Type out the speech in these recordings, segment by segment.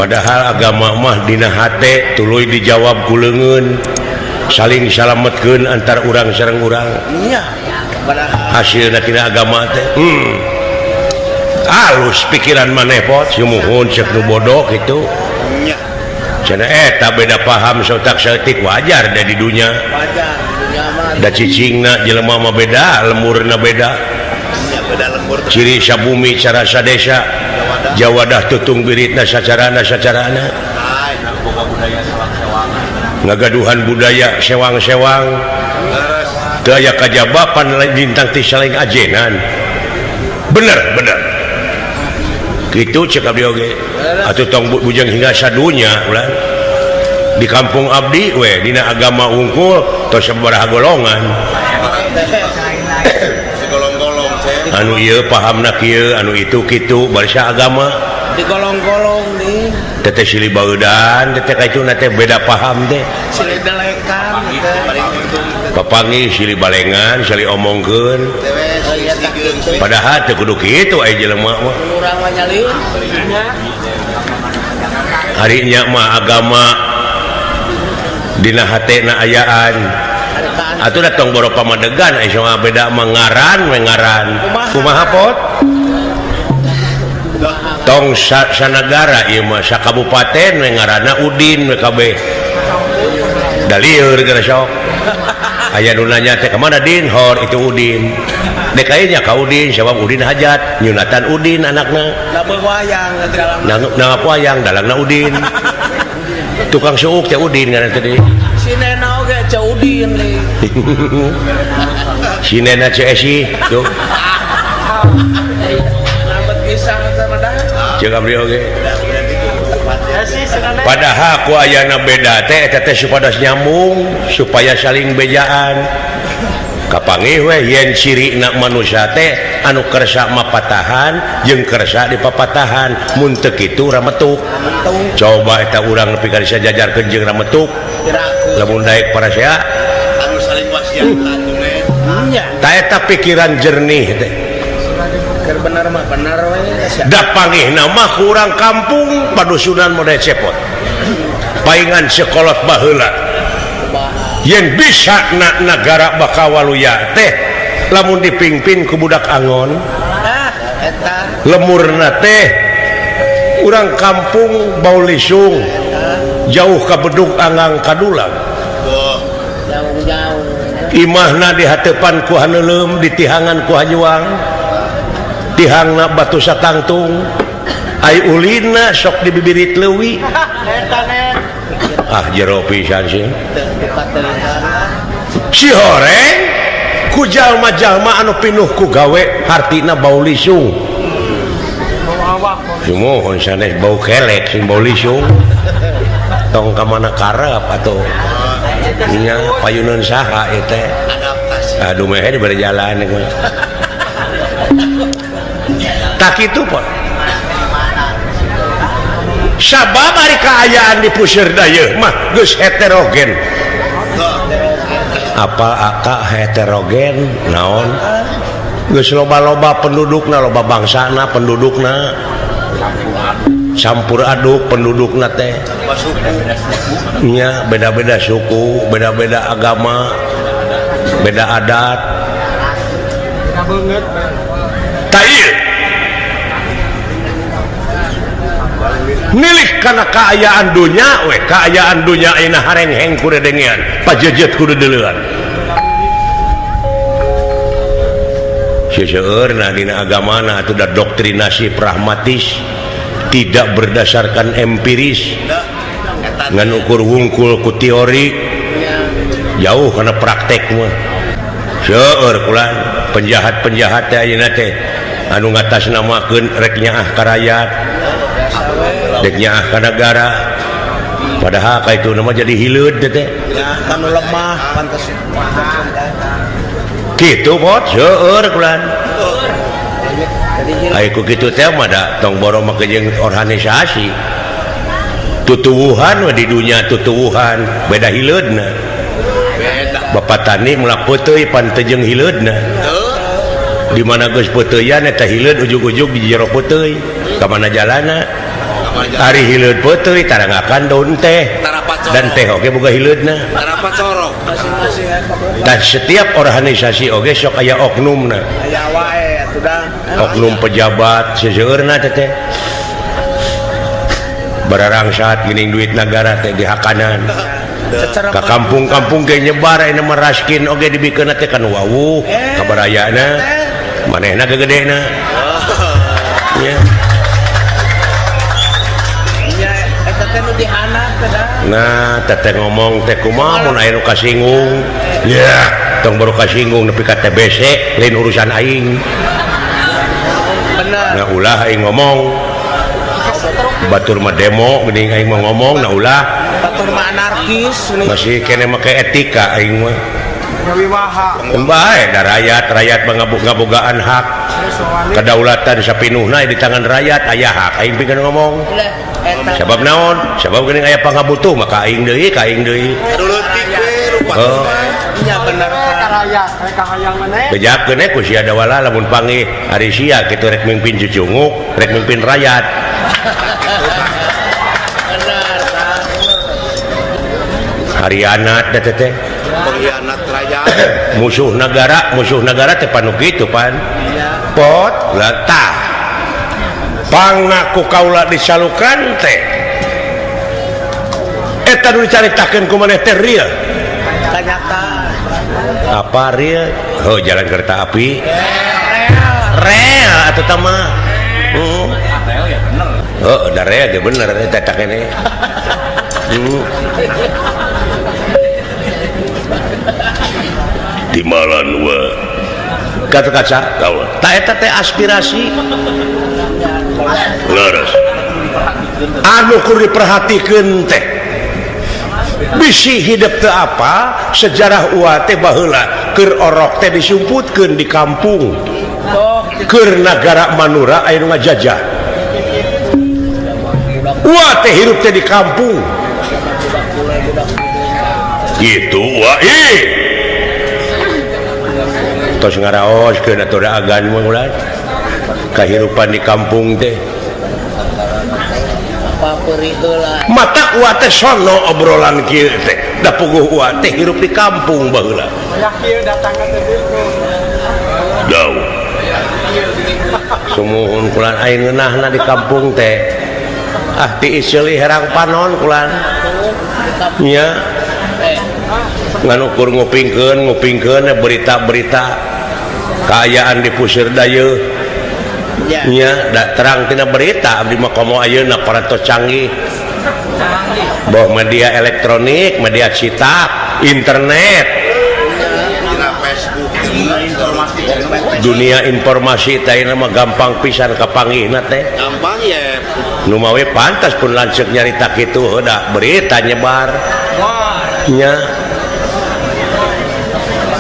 Padahal agama mah dina hate tuluy dijawab ku leungeun, saling salametkeun antar urang sareng urang. Iya, padahal Hasilna tina agama teh halus pikiran maneh, Pot. Sumuhun, cek nu bodoh kitu. Nya. Cenah eta beda paham sotak saeutik wajar da di dunya. Wajar dunia mah. Da cicingna jelema mah beda, lemburna beda. Nya, beda lembur. Ciri sabumi cara sadesa jawadah tutung biritna sacarana sacarana. Ay, nah, boga budaya sewang-sewangan. Ngagaduhan budaya sewang-sewang. Leres. Teu aya kajabapan lintang ti saling ajenan. Bener bener kitu cek abdi oge atuh, tong bujang hingga sadunya ulah di kampung abdi we dina agama unggul tos sabaraha golongan. Segolong-golong, cek. Anu ieu pahamna kieu, anu itu kitu, barisa agama. Digolong-golong nih. Teteh silih baeudan teteh ka itu teh beda paham teh. Silih delekan teh. Papanggih silih balengan, silih omongkeun. Oh iya, tak gitu. Padahal teu kudu kitu aya jelema mah. Urang mah nyalin nya. Hari nya mah agama dina hatena ayaan atuh da, tong boro pamadegan aya soal beda mah ngaran we ngaran. Kumaha, Pot? Tong sanagara ieu mah, sakabupaten we ngaranna Udin we kabeh. Da lieur geura sok aya nu nanya teh, "Kamana, Din?" "Hor itu Udin." DKI nya ka Udin sabab Udin hajat nyunatan Udin anakna. Lamun wayang dalam. Nang wayang dalangna Udin, tukang suuk teh Udin ngaran tadi. Si Nena oge Ceu Udin nih. Si Nena Ceu Esi tuh. Lambat pisang sama dah. Ceuk abdi oge, padahal ku ayana beda teh eta teh supados nyambung, supaya saling bejaan. Kapanggih we yen cirina manusia teh anu kersa mapatahan jeung kersa dipapatahan. Mun teu kitu rametuk. Coba eta urang nepi ka disajajarkeun jeung rametuk. Piraku. Lamun daek parasea. Anu saling wasiatan nya. Ta eta pikiran jernih teh. Keur bener mah bener we sia. Da panggihna mah ku urang kampung padusunan model cepot paingan sekolot baheula yen bisa na negara bakal waluya teh lamun dipimpin ku budak angon. Ah, eta. Lemurna teh urang kampung bau lisung jauh ka bedug anggang kadulang. Jauh-jauh. Imahna dihatepan ku haneuleum, ditihangan ku hanyuang, tihangna batu satangtung, ai ulina sok dibibirit leuwi. Eta net. Ah, jero pisan sih. Teu dipateuhan. Si horeng ku jalma-jalma anu pinuh ku gawe, hartina bau lisung. Sumuhun, sanes bau kelek sing bau lisung. Tong ka mana karep atuh nya, payuneun saha ieu teh? Adaptasi. Aduh, meh diberi jalan ieu mah. Tak kitu, Pak. Sabab ari kaayaan di puseur dayeuh mah geus heterogen. Apa aka heterogen naon? Geus loba-loba pendudukna, loba bangsana pendudukna, campur aduk pendudukna teh nya, beda-beda suku, beda-beda agama, beda adat. Ta ieu milik karena keayaan dunya we, keayaan dunya ayeuna harengheng ku dedengean, pajejet kudu deuleuan. Seseueurna dina agamana atuh da doktrinasi pragmatis, tidak berdasarkan empiris, ngan ukur wungkul ku teori, jauh karena praktek mah. Seueur kulan penjahat-penjahat teh ayeuna teh anu ngatasnamakeun rek nyaah ka rakyat, rek nyaah ka nagara, padahal ka itu nama jadi hileud teh teh. Ya, kanu lemah pantes. Kitu, Pot, seueur kulan. Jadi Ai ku kitu teh mah da tong boro make jeung organisasi, tutuwuhan we di dunya, tutuwuhan beda hileudna. Beda. Bapak tani melak peuteuy pan teu jeung hileudna. Di mana geus peuteuyan eta hileud ujug-ujug di jero peuteuy, ka mana jalana? Ari hileud peuteuy tarangakan daun teh. Dan teh oge boga hileudna. Dan setiap organisasi oge sok aya oknumna. Aya wae atuh da. Oknum pejabat seseueurna teh teh. Bararangsat geuning duit nagara teh dihakanan. Ka kampung-kampung ge nyebar ayeuna mah raskin oge dibikeunna teh kan wawuh kabarayana manehna gegedena. Nya. Nya eta teh nu dihanap teh da. Nah, teteh ngomong teh kumaha mun aya nu kasinggung. Ya, tong baru kasinggung nepi ka TBC lain urusan aing. Bener. Nah, ulah aing ngomong. Batur mah demo geuning aing mah ngomong nah ulah. Batur mah anarkis geuning. Masih kene make etika aing mah. Wiwaha. Bae da rakyat, rakyat mah ngabogaan hak. Kedaulatan sapinuhna di tangan rakyat aya hak aing pikeun ngomong. Sabab naon? Sabab geuning aya pangabutuh maka aing deui, ka aing deui. Leutik we rupa. Oh. Nya bener ka rakyat, rek hayang maneh. Bejakeun we ku sia dawala lamun panggih ari sia kitu rek mimpin cucunguk, rek mimpin rakyat. Bener tah. Harianat da teh. Pengkhianat rakyat. Musuh negara teh panu kitu pan. Pot letak. Pangna ku kaula disalukan teh. Eta nu dicaritakeun ku maneh teh real. Kanyataan. Apa real? Oh, jalan kereta api. Rel atuh tah mah. Heeh. Oh, da rel ge bener eta teh kene. Timalan we. Kata kaca kaula. Ta eta teh aspirasi. Leres. Anu kudu diperhatikeun teh. Bisi hidup teu apa sejarah ua teh baheula keur orok teh disumputkeun di kampung. Keur nagara Manura aya nu ngajajah. Ua teh hirup teh di kampung. Gitu ua ih. Tos ngaraoskeun atuh da agan mah ulah. Kahirupan di kampung teh. Mata ua teh sono obrolan kieu teh. Da puguh ua teh hirup di kampung baheula. Jauh. Sumuhun kulan aing ngeunahna di kampung teh. Ah tiis seuli herang panon kulan. Nya. Ngan ukur ngupingkeun berita-berita kaayaan di Pusir Dayeuh. Nya da terang tina berita abdi mah komo ayeuna parantos canggih. Boh media elektronik, media cetak, internet, dunia informasi teh ayeuna mah gampang pisan kapanggihna teh. Gampang ye. Nu mawe pantas pun lanceuk nyarita kitu heuda berita nyebar. Nya.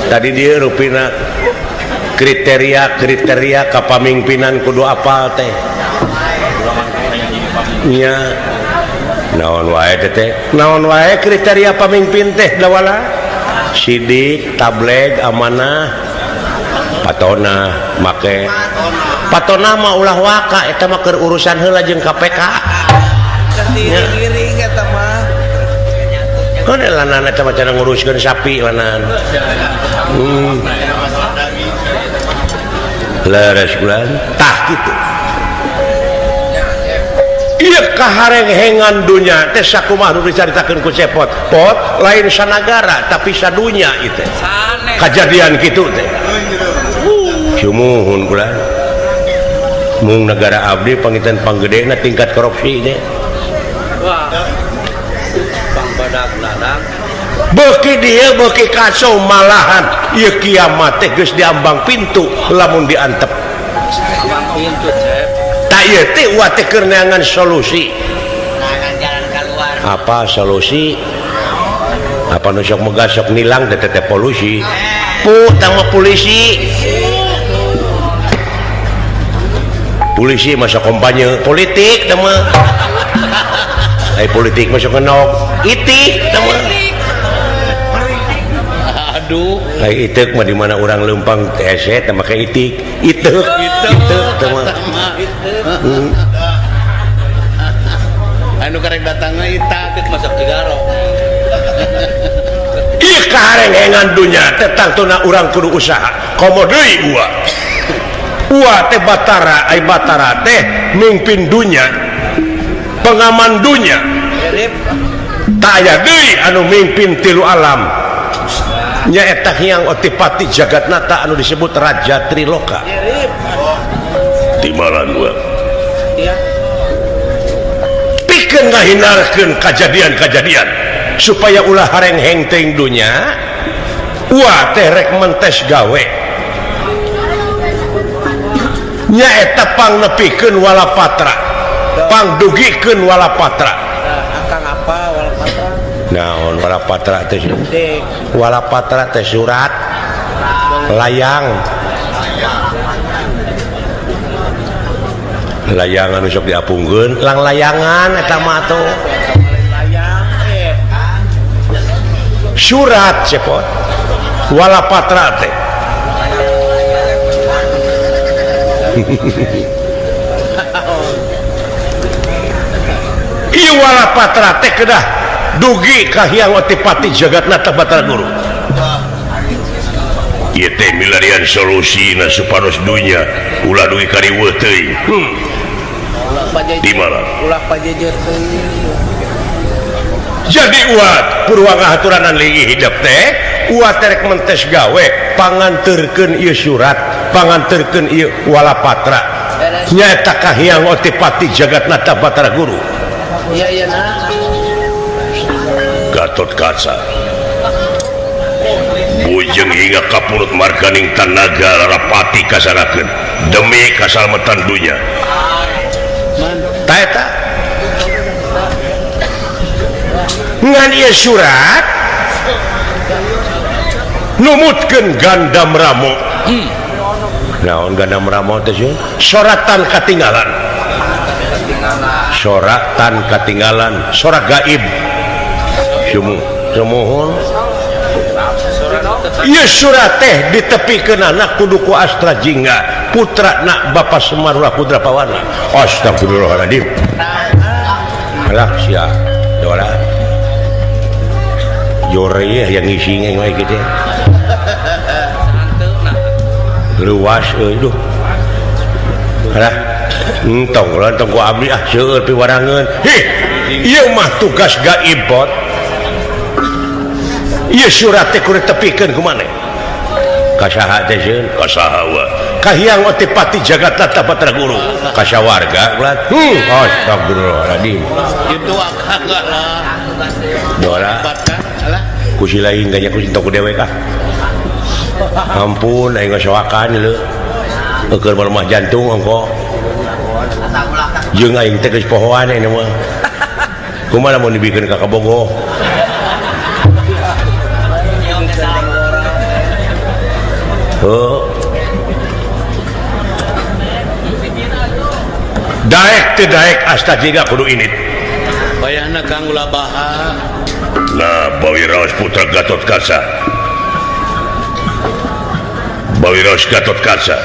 Tadi dia rupina kriteria-kriteria kapamimpinan kudu apal teh. Nya. Naon wae teh? Naon wae kriteria pamimpin teh dawala? Sidik, tableg, amanah, patona, make. Patona mah ulah waka eta mah keur urusan heula jeung KPK. Giring eta mah. Kan lanan eta mah cara nguruskeun sapi lanan. Leres bulan tah kitu. Ieu kaharenghengan dunya teh sakumaha nu dicaritakeun ku Cepot. Pot lain sanagara tapi sadunya ieu teh. Kajadian kitu teh. Sumuhun bulan. Mung negara abdi pangitan panggedena tingkat korupsi teh. Wah. Pangbadak-badak. Beuki dieu beuki kacau malahan ieu kiamat teh geus diambang pintu lamun diantep. Ambang pintu, Cep. Tak ieu teh ulah teh keur neangan solusi. Neangan jalan keluar. Apa solusi? Apa nu sok megah sok nilang teh teh polusi. Pu tang mah polisi. Polisi masuk kampanye politik teh mah. Ai politik masuk ngenok. Itik teh mah. Aduh. Ai itik mah di mana urang leumpang hese teh make itik. Itik, itik teh mah. Anu karek datangna ita teh masuk Cigaro. Ieu kaharenghengan dunya teh tangtuna urang kudu usaha. Komo deui ua. Ua teh Batara, ai Batara teh mimpin dunya. Pengaman dunya. Tak aya deui anu mimpin tilu alam. Nyaeta Hyang Otipati Jagatnata anu disebut Raja Triloka. Timalan ua. Pikeun ngahindarkeun kajadian-kajadian supaya ulah harengheng teuing dunya, ua teh rek mentes gawe. Nyaeta pangnepikeun walapatra, pangdugikeun walapatra. Akang apa walapatra? Naon walapatra teh? Walapatra teh surat layang. Layangan nu sok diapungkeun, lang layangan eta mah atuh. Surat cepot walapatra teh. Ieu walapatra teh kedah dugi ka Hyang Otipati Jagatnata Batara Guru. Ieu teh milarian solusina supados dunya ulah dugi ka riweuh teuing. Di mana? Ulah pajejer teuing. Jadi uat purwa ngahaturanan linggih hidep teh uat terek mentes gawe panganterkeun ieu surat, panganterkeun ieu walapatra. Nyaeta ka Hyang Otipati Jagatnata Batara Guru. Iya iya nah. Gatot Kaca bujeng hingga kapurut marganing tanaga larapati kasarakeun demi kasalamatan dunya. Ta eta ngan ieu surat numutkeun Gandam Ramo. Naon Gandam Ramo teh soratan katinggalan. Soratan katinggalan, sorak gaib. Sumuhun. Ieu surat teh ditepikeun anak kudu ku Astra Jingga, putra nak Bapak Semar Putra Pawana. Astagfirullahaladzim. Alah sia, dola. Jore yang ngisi wae kitu. Luas euy duh. Alah, entong lah entong ku abdi ah seueur piwarangeun. Hih, ieu mah tugas gaib bot. Ieu surat teh kudu tepikeun ku maneh. Ka saha teh sieun? Ka saha wa? Ka Hyang Otipati Jagatnata Batara Guru. Ka sawarga ulah. Astagfirullahaladzim. Kitu akang lah. Dola. Ku si lain ganya ku sintok ku dewek ah. Ampun aing ngasoakan leuh. Eukeun lemah jantung ongko. Jeung aing teh geus pohoan aing mah. Kumaha lamun dibikeun ka Kabogoh? Oh. Daek teu daek asta jiga kudu init. Bayahna Kang ulah baha. Nah, Bawi Raos putra Gatot Kaca. Bawi Raos Gatot Kaca.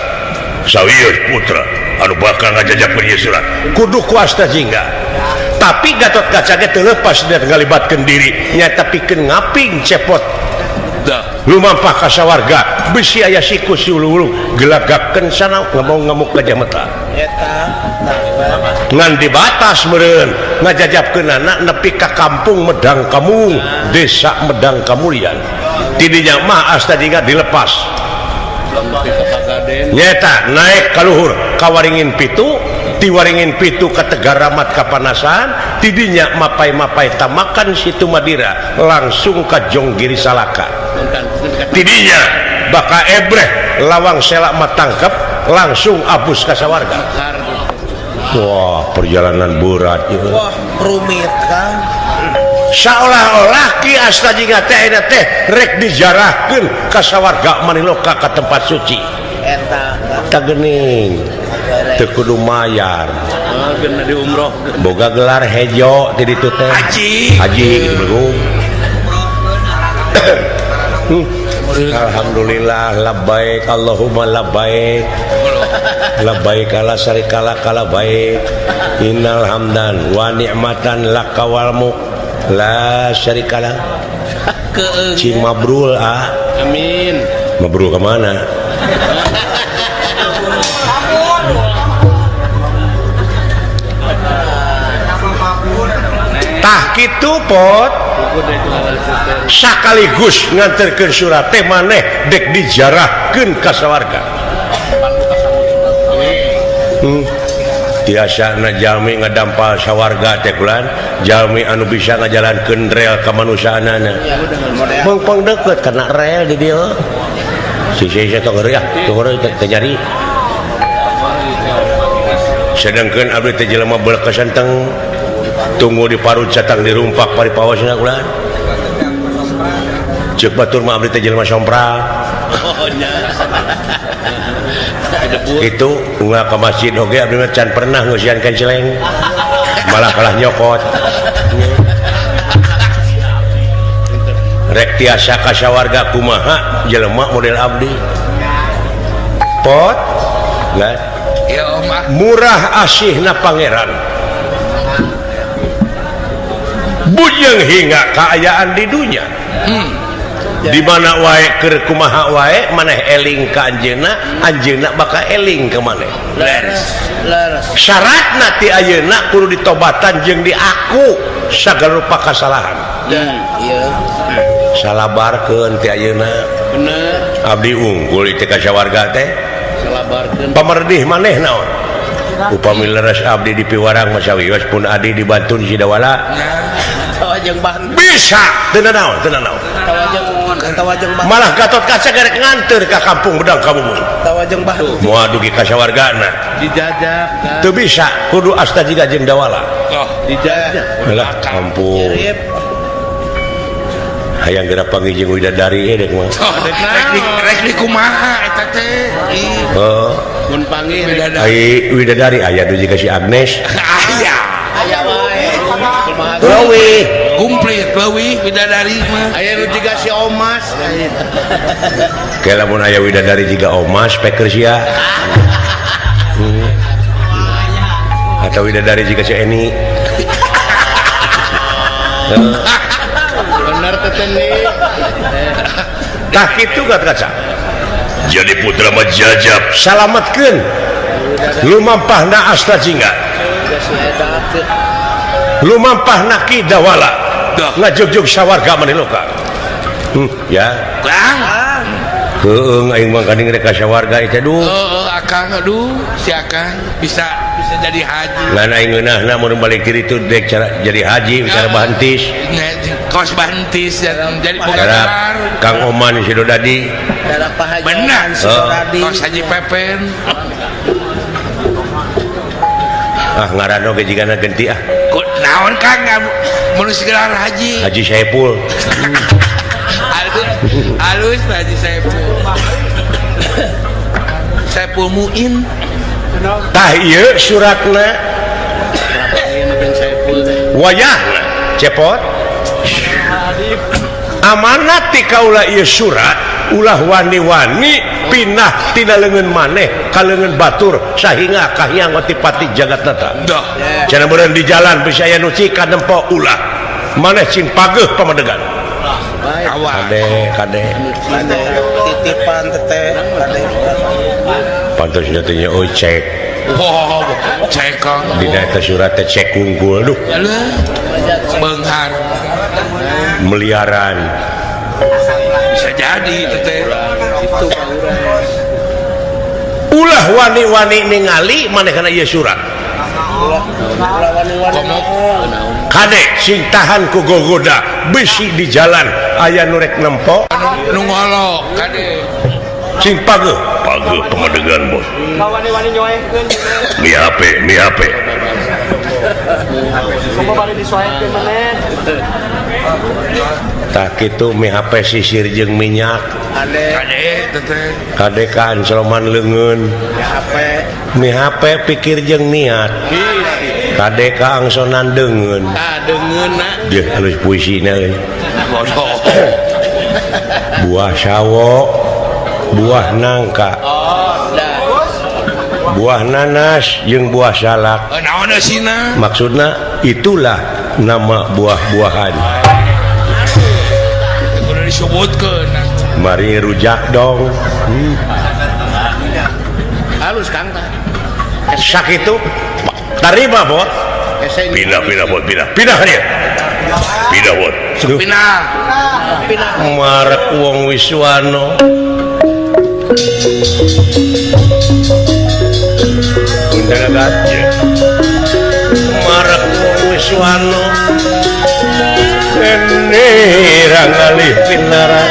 Sawios putra anu bakal ngajajak ieu surat. Kudu ku asta jingga. Tapi Gatot Kaca ge teu lepas dina ngalibatkeun diri, nyaeta pikeun ngaping cepot. Lumampah ka sawarga bisi aya siku siulu gelagakeun sana ngamuk-ngamuk gajah mata. Eta ngan dibatas meureun ngajajabkeun anak nepi ka kampung Medang Kamung, desa Medang Kamulian. Tidinya mah asta jingga dilepas. Nyata naik ka luhur ka Waringin Pitu, ti Waringin Pitu ka Tegaramat kapanasan, tidinya mapai-mapai tamakan Situ Madira langsung ka Jonggiri Salaka. Tidinya baka ebreh lawang selak matangkep langsung abus ka sawarga. Wah, perjalanan berat ieu. Wah, rumit kan. Seolah-olah Ki Asta Jingga teh ayeuna teh rek dijarahkeun ka sawarga Maniloka ka tempat suci. Eta tah geuning teu kudu mayar. Geuna diumroh. Boga gelar hejo ti ditu teh. Haji. Haji gitu belum. Alhamdulillah labbaik Allahumma labbaik. Labbaik la syarika laka labbaik innal hamdan wa ni'matan laka wal mulk la syarika lak. Cing mabrul ah. Amin. Mabrul ka mana? Tah kitu pot sakaligus nganterkeun surat teh maneh dek dijarahkeun ka sawarga. Tiasa na jalmi ngadampal sawarga teh kulan jalmi anu bisa ngajalankeun rel kamanusiaanana. Mongpong deukeut kana rel di dieu. Si si tong heureuy ah, tong heureuy teu nyari. Sedangkeun abdi teh jelema beulkeun tunggu di parut catang dirumpak pari pawasna kulan. Ceuk batur mah abdi teh jelema sompral. Oh nya. Itu unggal ka masjid oge abdi mah can pernah ngeusian kenceleng. Malah kalah nyokot. Rek tiasa ka sawarga kumaha jelema model abdi. Pot lah. Ya om ah. Murah asihna pangeran. Bujeng hingga kaayaan di dunya. Di mana wae keur kumaha wae maneh eling ka anjeunna, anjeunna bakal eling ka maneh. Leres. Leres. Syaratna ti ayeuna kudu ditobatan jeung diaku sagala rupa kasalahan. Iya. Salabarkeun ti ayeuna. Bener. Abdi unggul teh ka sawarga teh. Salabarkeun. Pamerdih maneh naon? Upami leres abdi di piwarang masawios pun adi dibantun Sidawala. Tawajeng ban. Bisa teu naon, teu naon. Tawajeng ban. Malah Gatot Kaca garek nganteur ka kampung Bedang Kabumun. Tawajeng ban. Moal dugi ka sawargana. Dijajak. Teu bisa kudu asta jiga jeung Dawala. Oh, dijajak. Lah kampung. Hayang geura panggih jeung widadari dek mah. Rek di kumaha eta teh? Heeh. Mun panggih ai widadari aya dugi ka si Agnes. Aya. Aya wae. Kumaha? Leuwih. Komplit leuwih widadari mah. Aya nu jiga si Omas. Ke lamun aya widadari jiga Omas peker sia. Atau widadari jiga si Eni. Bener teh nih. Tah kitu Gatot Kaca. Jadi putra majajab salametkeun lumampahna asta jingga. Lumampahna Ki Dawala. Ngajugjug sawarga maniloka. Ya. Kang. Heueuh aing mah gandeng rek ka sawarga ieu duh. Heeh, akang aduh, si akang bisa jadi haji. Ngan aing ngeunahna mun balik diri itu dek cara jadi haji cara bahantis. Kos bahantis jadi boga. Kang Oman Sidodadi. Benar. Kos Haji Pepen. Ah ngaran oge jigana genti ah. Naon Kang mun gelar haji? Haji Saipul. Alus Haji Saipul. Saipul Muin. Tah ieu suratna. Wayahna cepot. Amanat ti kaula ieu surat ulah wani-wani pinah tina leungeun maneh ka leungeun batur sahingga kahiyang otipati jagatnata. Cenah meureun di jalan bisa aya nu cika nempo ulah maneh cing pageuh pamadegan. Kade kade titipan teteh kade. Pantasna teh nya euy cek. Wow, cek Kang. Dina eta surat teh cek unggul duh. Beunghar. Miliaran. Bisa jadi teteh. Itu ulah wani-wani ningali maneh kana ieu surat. Ulah wani-wani. Kade sing tahan ku gogoda besi di jalan aya nu rek nempo nu ngolok kade. Sing pageuh, pageuh pamadegan bos. Wani-wani nyoehkeun. Mi HP, mi HP. Kumaha bari disoehkeun maneh. Tah kitu mi HP sisir jeung minyak. Kade. Kade teteh. Kade kan soloman leungeun. Mi HP. Mi HP pikir jeung niat. Kade ka angsonan deungeun. Tah deungeunna. Deuh halus puisina euy. Bodoh. Buah sawo, buah nangka. Oh, dah. Buah nanas jeung buah salak. Naon eusina? Maksudna itulah nama buah-buahan. Kudu disebutkeun. Mari rujak dong. Halus Kang tah. Sakitu tarima bot. Pindah pindah bot pindah. Pindah ka dieu. Pindah bot. Pindah. Pindah. Marek wong Wiswano. Marek wong Wiswano. Ene rangalih pinara.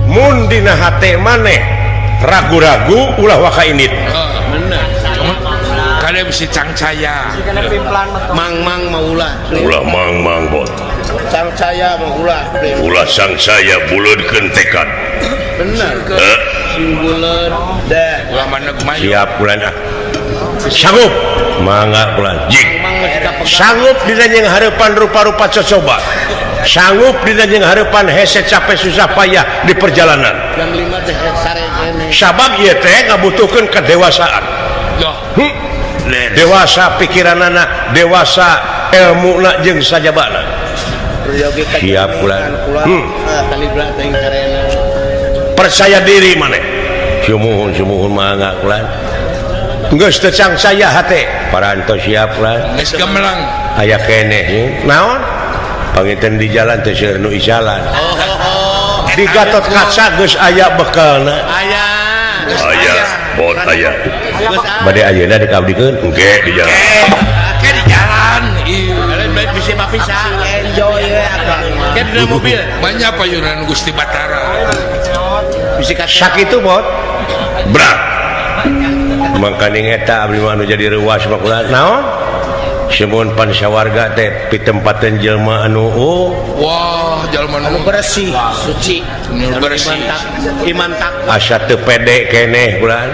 Mun dina hate maneh ragu-ragu ulah waka indit. Bener. Kalian bisa cangcaya. Mang-mang mau ulah. Ulah mang-mang bot. Cangcaya mau ulah. Ulah sangsaya buleudkeun tekad. Bener. Sing buleud. Ulah maneg mayu. Siap bulan ah. Sanggup. Mangga bulan. Jik. Sanggup dina jeung hareupan rupa-rupa cocoba. Sanggup dina jeung hareupan hese capek susah payah di perjalanan. Jam 5 teh sare keneh. Sabab ieu teh ngabutuhkeun kedewasaan. Dewasa pikiranana, dewasa ilmuna jeung sajabana. Siap bulan. Percaya diri maneh. Sumuhun sumuhun mangga bulan. Geus teu cangsaya hate. Parantos siap bulan. Geus gemelang. Aya keneh naon? Panginten di jalan teh seueur nu icalan. Di Gatot Kaca geus aya bekalna. Aya. Aya, bot aya. Bade ayeuna dikabdikeun engke di jalan. Engke di jalan. Ieu bisa papisah enjoy we akang. Ke di mobil. Banyak payunan Gusti Batara. Bisi sakitu bot. Brak. Mangkaning eta abdi mah anu jadi reuas mah kula naon? Semun pansawarga teh pitempateun jelema anu oh. Wah, jelema anu bersih, suci, bersih. Iman takwa. Asa teu pede keneh bulan.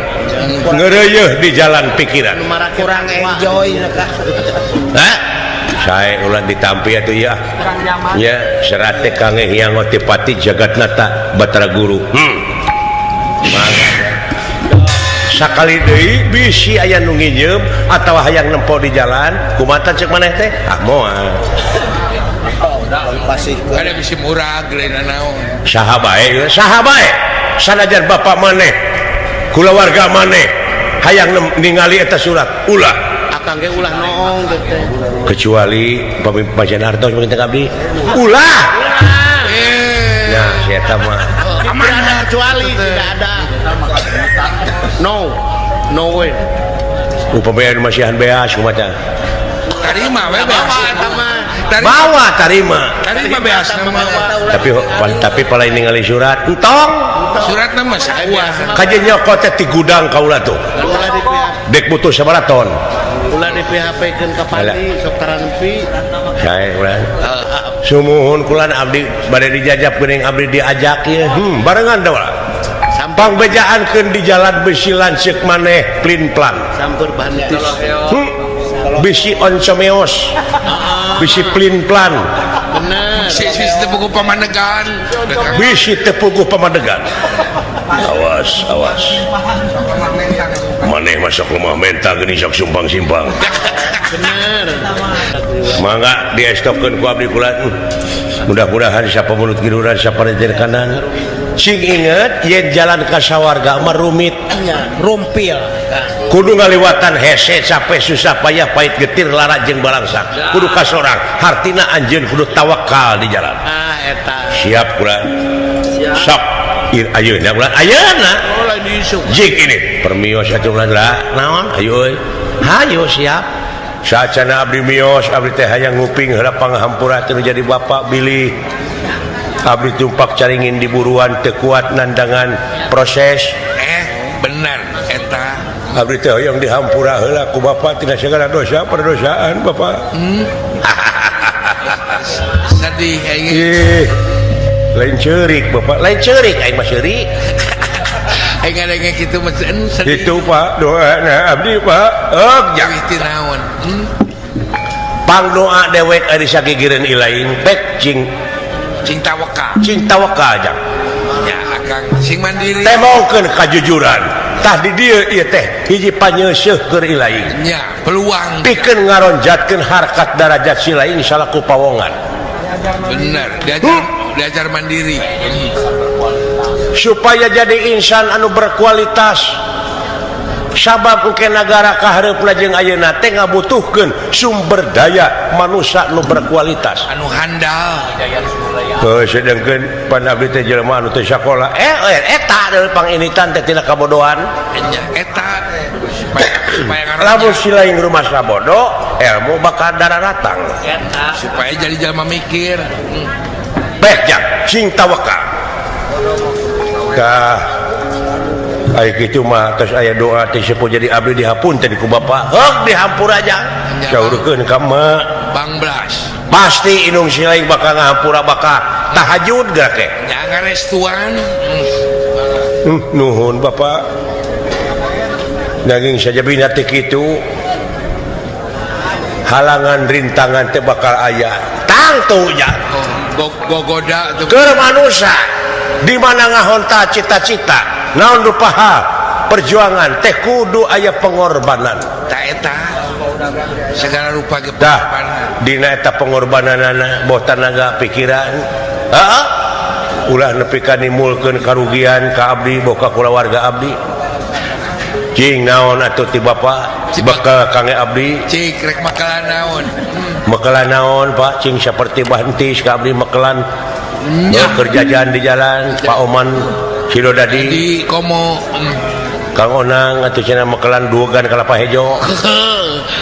Ngeureuyeih di jalan pikiran. Kurang enjoy kah. Hah? Sae ulah ditampi atuh ieu. Nya serat teh kange Hyang Otipati Jagatnata Batara Guru. Sakali deui bisi aya nu nginjeum atawa hayang nempo di jalan, kumaha cek maneh teh? Ah moal. Ada bisi murah lain naon. Saha bae, saha bae. Sanajan bapak maneh, kulawarga maneh hayang ningali eta surat, ulah. Akang ge ulah noong teh. Kecuali pami pajan artos mungkin teh abdi. Ulah. Nah, si eta mah. Amanah kecuali tidak ada. No. No way. Upamana masihan beas kumaha? Tarima we beas. Bawa tarima. Tarima beas mah. Tapi palai ningali surat entong. Suratna mah sakuah. Kajeun nyokot teh ti gudang kaula tuh. Dek butuh sabaraha ton. Ulah di PHP-keun ka pati sok taranpi. Sae ulah. Sumuhun kulan abdi bade dijajab geuning abdi diajak ieu. Barengan da ulah. Pangbejaankeun di jalan besi lanceuk maneh plin-plan. Sampur bantis. Bisi oncomeos. Bisi plin-plan. Bener. Bisi teu puguh pamadegan. Bisi teu puguh pamadegan. Awas, awas. Maneh masuk lemah mentah geuning sok sumpang-simpang. Bener. Mangga diestokeun ku abdi kula. Mudah-mudahan sapa mulut giluran sapa rejen kanan. Sing inget yen jalan ka sawarga mah rumit, rumpil. Kudu ngaliwatan hese capek susah payah pahit getir lara jeung balangsak. Kudu kasorang, hartina anjeun kudu tawakal di jalan. Ah eta. Siap kula. Sok ayeuna kula ayeuna. Jik ini permios atuh ulah lah naon ayo euy. Hayo siap. Saacana abdi mios abdi teh hayang nguping heula panghampura teu jadi bapak bilih. Abdi tumpak caringin di buruan teu kuat nandangan proses. Bener eta. Abdi teh hoyong dihampura heula ku bapak tina segala dosa perdosaan bapak. Sedih aing. Ih, lain ceurik bapak, lain ceurik aing mah seurik. Ngadenge kitu mah sedih. Itu Pak doana abdi Pak. Jawih ti naon? Pang doa dewek ari sagigireun ilaing bek cing cing tawakal. Cing tawakal jang. Ya akang sing mandiri. Temongkeun kajujuran. Tah di dieu ieu teh hiji panyeuseuh keur ilaing. Nya peluang. Pikeun ngaronjatkeun harkat darajat si laing salaku pawongan. Bener, diajar mandiri. Supaya jadi insan anu berkualitas. Sabab engke nagara kahareupna jeung ayeuna teh ngabutuhkeun sumber daya manusia nu berkualitas anu handal. Heuh sedengkeun pan abdi teh jelema anu teu sakola. Eta deui panginitan teh tina kabodohan. Nya eta supaya lamun si lain rumasa bodoh ilmu bakal dararatang. Supaya jadi jelema mikir. Baik jang sing tawakal. Tah ai kitu mah tos aya doa teh sepuh jadi abdi dihapunten ku bapa. Heuk dihampura jang. Saurkeun ka emak. Bang Blas. Pasti indung si lain bakal ngahampura bakal tahajud geura teh. Nya ngarestuan. Nuhun bapa. Daging sajabina teh kitu halangan rintangan teh bakal aya tangtu nya. Gogoda keur manusia di mana ngahonta cita-cita naon rupaha perjuangan teh kudu aya pengorbanan. Ta eta segala rupa ge pengorbanan. Dina eta pengorbananana boh tanaga pikiran. Heeh. Ulah nepi ka nimulkeun karugian ka abdi boh ka kulawarga abdi. Cing naon atuh ti bapa bekal kangge abdi. Cik rek makalan naon? Makalan naon Pak? Cing saperti bantis ka abdi makalan. Keur jajan di jalan Pak Oman Sidodadi di komo Kang Onang atuh cenah makalan duogan kalapa hejo.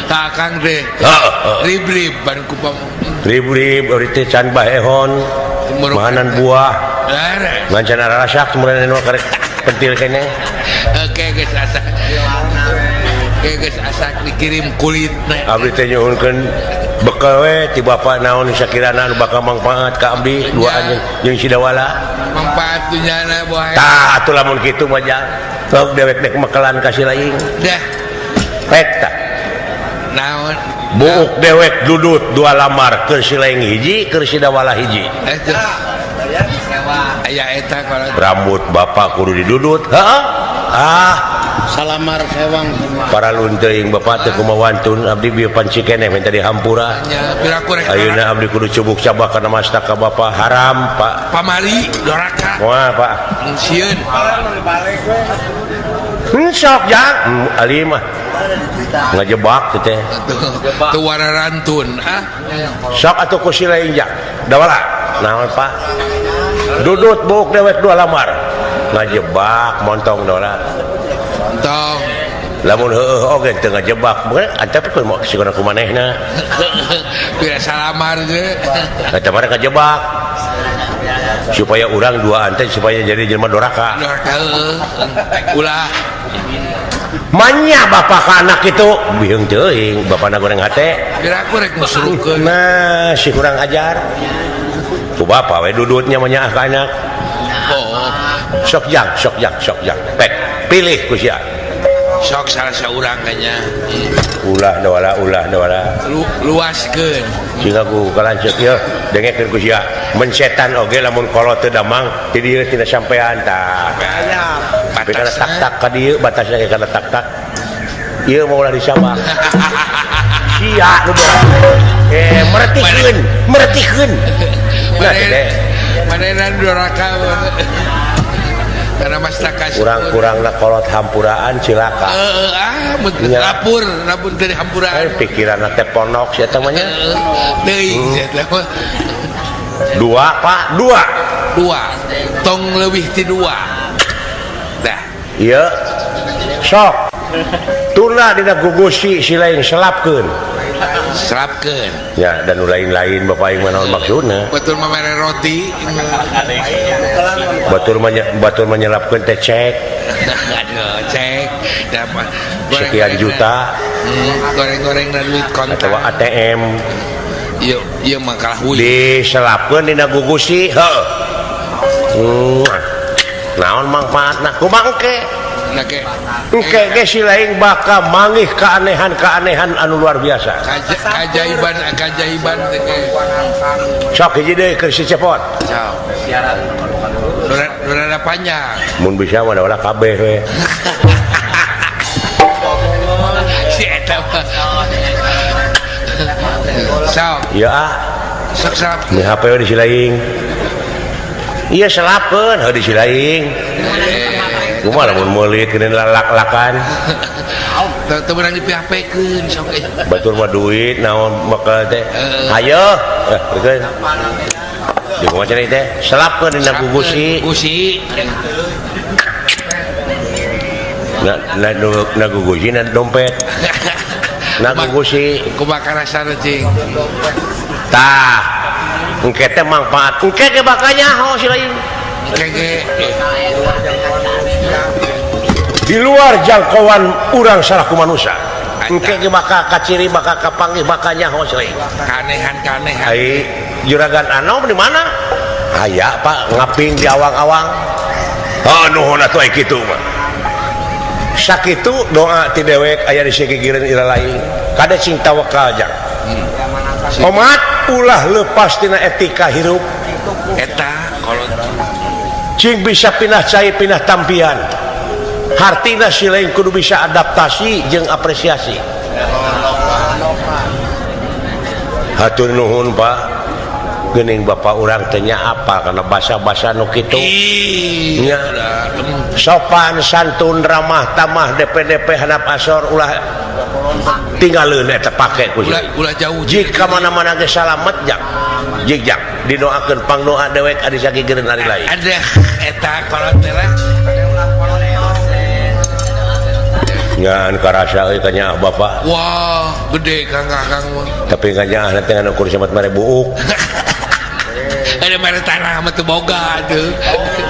Ka Kang teh. Rib-rib ban ku rib-rib euy teh can bahehon. Mahanan buah. Ngan can arasak kemudian anu karek pentil keneh. Oke geus asak. Oke geus asak dikirim kulitna. Abdi teh nyuhunkeun bekal we ti bapa naon sakirana anu bakal mangfaat ka abdi duaan jeung Sidawala. Mangfaat dunyana boh. Tah atuh lamun kitu mah jang. Sok dewek dek mekelan ka si laing. Dah. Pek tah. Naon? Buuk dewek dudut dua lamar keur si laing hiji keur Sidawala hiji. Aya eta rambut bapak kudu didudut. Heeh. Ah, salamar sewang para lunteuing bapak teh kumaha wantun abdi bieu panci keneh minta dihampura. Ayeuna abdi kudu cubuk cabak kana masta ka bapak haram Pak. Pamari doraka. Moal Pak. Sieun. Sok jang. Ali mah ngajebak teh. Teu wararantun ah. Sok atuh ku si lain jang. Dawala. Naon Pak? Dudut buuk dewek dua lamar. Ngajebak montong dora. Montong. Lamun heueuh oge teu ngajebak, antep kudu sigana ku manehna. Pira salamar ge. Eta mah ngajebak. Supaya urang duaan teh supaya jadi jelema doraka. Doraka heueuh. Ulah. Manya bapak ka anak itu biheung teuing bapana goreng hate. Pira aku rek musrukeun. Nah, si kurang ajar. Ku bapa we dudutnya manya ka anak. Oh. Sok jang, sok jang, sok jang. Pek, pilih ku sia. Sok salah saurang kayaknya. Ulah dawala, ulah dawala. Luaskeun. Sehingga ku kalanceuk ieu dengekeun ku sia. Mencetan oge lamun kolot teu damang ti dieu tina sampean tah. Tapi kana tak-tak ka dieu batasna ge kana tak-tak. Ieu mah ulah disabak. Sia nu meretikeun, meretikeun. Nah, teh. Manehna doraka. Karena mastaka kurang-kurangna kolot hampuraan cilaka. Heeh, ah mun lapur, lapur dari hampuraan. Pikiranna teh ponok sia teh mah nya. Teuing sia teh. Dua, Pak, dua. Dua. Tong leuwih ti dua. Dah. Ieu. Sok. Tuna dina gugusi si lain selapkeun. Selapkeun. Ya, dan nu lain-lain bapak aing mah naon maksudna? Batur mah mere roti. Batur mah nyelapkeun teh cek. Aduh, cek. Dapat sekian juta. Goreng-goreng dan duit kontan. Atawa ATM. Ieu ieu mah kalah huy. Diselapkeun dina gugusi, heuh. Naon mangfaatna kumaha engke? Engke ge si lain bakal manggih keanehan-keanehan anu luar biasa. Kajaiban-kajaiban teh. Sok hiji deui keur si Cepot. Sok. Rada panjang. Mun bisa mah da kabeh we. Si eta mah. Sok. Ya ah. Sok sok. Ni HP we di si lain. Iya selapeun heuh di si lain. Kumaha lamun meuli keun lalak-lakan. Teu meunang di-PHP-keun sok. Batur mah duit naon bakal teh. Hayo, eh di kumaha cenah teh? Selapkeun dina gugusi. Gugusi. Na gugusi na dompet. Na gugusi. Kumaha karasana cing? Tah. Engke teh mangfaat. Engke ge bakal nyaho si lain. Engke ge di luar jangkauan urang salaku manusia. Engke ge bakal kaciri, bakal kapanggih, bakal nyaho si lain. Kanehan-kanehan. Ai juragan anom di mana? Aya Pak ngaping di awang-awang. Oh nuhun atuh ai kitu mah. Sakitu doa ti dewek aya di sigigireun ira lain. Kade sing tawakal jang. Omat ulah lepas tina etika hirup. Eta kolot cing bisa pindah cai pindah tampian. Hartina si lain kudu bisa adaptasi jeung apresiasi. Hatur nuhun Pak. Geuning bapak urang teh nya apa kana basa-basa nu kitu. Nya sopan santun ramah tamah DPDP handap asor ulah tinggaleun eta pake ku ulah jauh. Jika mana-mana ge salamet jang. Jig jang didoakeun pangdoa dewek adi sagigireun ari lain. Ada eta kolot teh lah. Ngan karasa euy kanyaah bapak. Wah, gede Kang Kakang mah. Tapi kanyaah teh ngan ukur samat mare buuk. Ada mere tanah mah teu boga atuh.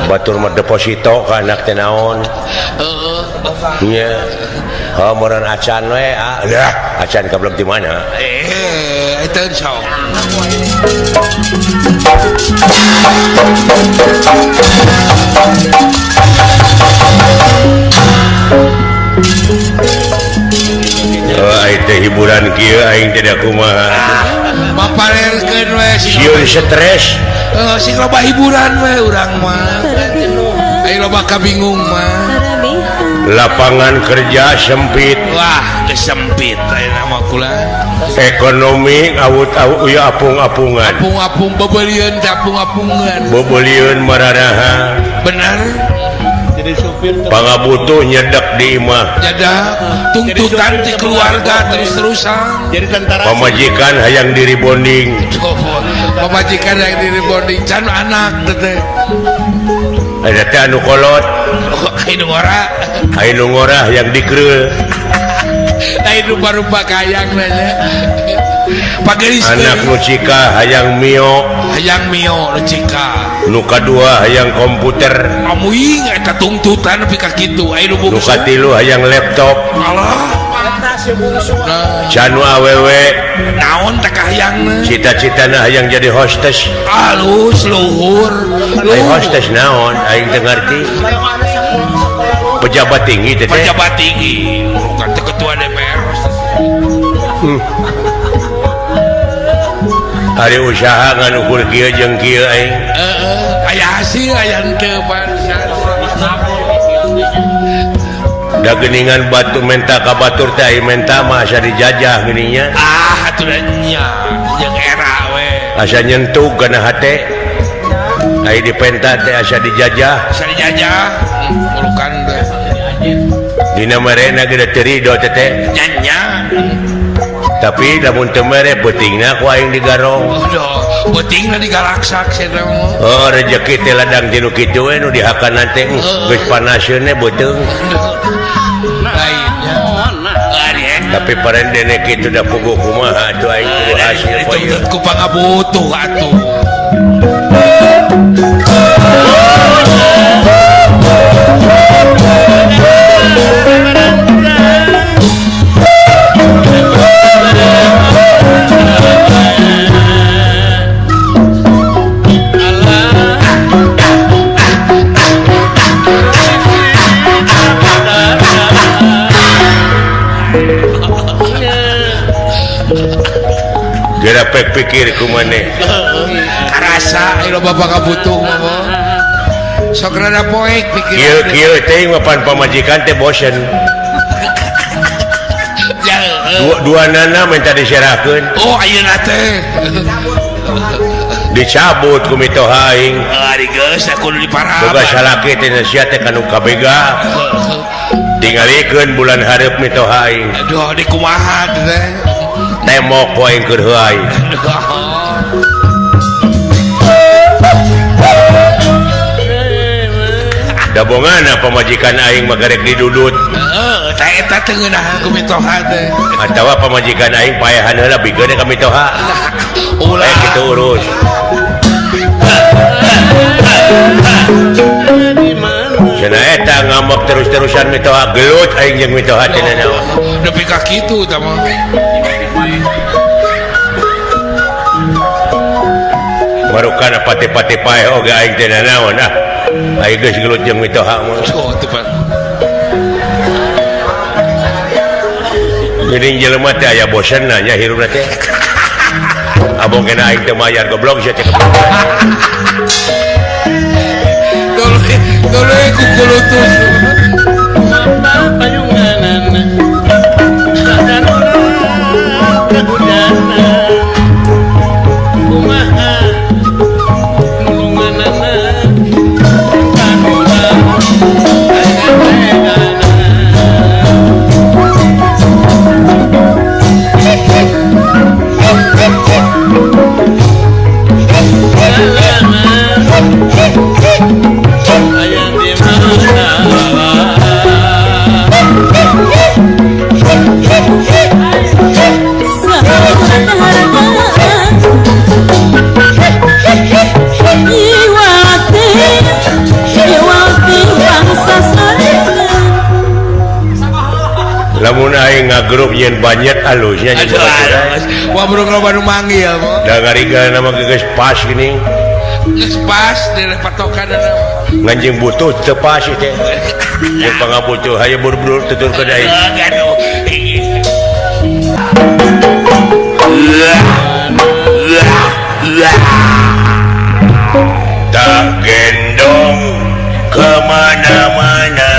Batur mah deposito ka anak teh naon. Heeh. Nya. Oh, meureun acan we, ah, dah, acan kablek di mana? Eta sok. Oh, aing teh hiburan kieu aing teh da kumaha. Maparerkeun we sieun stres. Heuh, sing loba hiburan we urang mah. Aing loba kabingung mah. Lapangan kerja sempit. Wah, kesempit ayeuna mah kula. Ekonomi awut-awut uya apung-apungan. Apung-apung bebelieun teh apung-apungan. Bebelieun mararaha. Bener. Jadi supir pangabutuh nyedek di imah. Jadah tuntutan ti keluarga terus-terusan. Jadi tentara. Pamajikan hayang diri bonding. Pamajikan hayang diri bonding can anak teh. Ada teh anu kolot. Ai nu ngora. Ai nu ngora hayang dikereul. Ai rupa-rupa kayang nanya. Pagelis anak nu cika hayang mio. Hayang mio nu cika. Nu kadua hayang komputer. Amuing eta tungtutan nepi ka kitu. Ai nu bungsu. Nu katilu hayang laptop. Alah. Nah. Can awewe naon teh kahayangna? Cita-citana hayang jadi hostess. Alus luhur. Ai hostess naon aing teu ngarti. Pejabat tinggi teh. Pejabat tinggi. Bukan teh ketua DPR hostess. Ari usaha ngan ukur kieu jeung kieu aing. Heeh, aya hasil aya henteu pan. Da geuningan batu menta ka batur teh ai menta mah asa dijajah geuning nya. Ah, atuh da nya jeung era we. Asa nyentuh kana hate. Ai dipenta teh asa dijajah. Asa dijajah, mulukan teh. Dina merena ge teu rido teh teh. Nya nya. Tapi lamun teu mere peutingna ku aing digarong. Aduh, peutingna digalaksak cenah mah. Oh, rejeki teh ladang ti nu kitu we nu dihakana teh geus panaseun we beuteung. Lainnya. Tapi parendene kitu da puguh kumaha atuh aing kudu hasil poe. Dituntut ku pangabutuh atuh. Efek pikir ku maneh. Karasa aya loba pangabutuh mah. Sok rada poek pikir. Kieu-kieu teh mapan pamajikan teh bosen. Dua nana minta diserahkeun. Oh ayeuna teh. Dicabut ku mitoha aing. Ari geus kudu diparaban. Boga salaki teh sia teh kanu kabega. Tingalikeun bulan hareup mitoha aing. Aduh di kumaha teh. Temok ku aing keur heuh aing. Dabongana pamajikan aing mah garek didudut. Heeh, tah eta teh ngeunahan ku mitoha teh. Atawa pamajikan aing paehan heula bikeun ka mitoha. Ulah kitu urus. Cenah eta ngambek terus-terusan mitoha gelut aing jeung mitoha teh nanaon. Nepi ka kitu tah mah. Marukana pati-pati paeh oge aing teh nanaon ah. Aing geus gelut jeung mitoha mah. Oh, teu pan. Geuning jelema teh aya bosenna nya hirupna teh. Abong kena aing teu mayar goblok sia teh. Tuluy kukulutus. Lamun aing ngagrup nyeun banyak alusnya jeung baturan. Wah burung loba nu manggil. Da ngariga nama geus pas gini. Geus pas di patokan. Nganjing butuh teu pas teh. Jeung pangabutuh hayu buru-buru tuturkeun aing. Aduh. Tak gendong kemana-mana.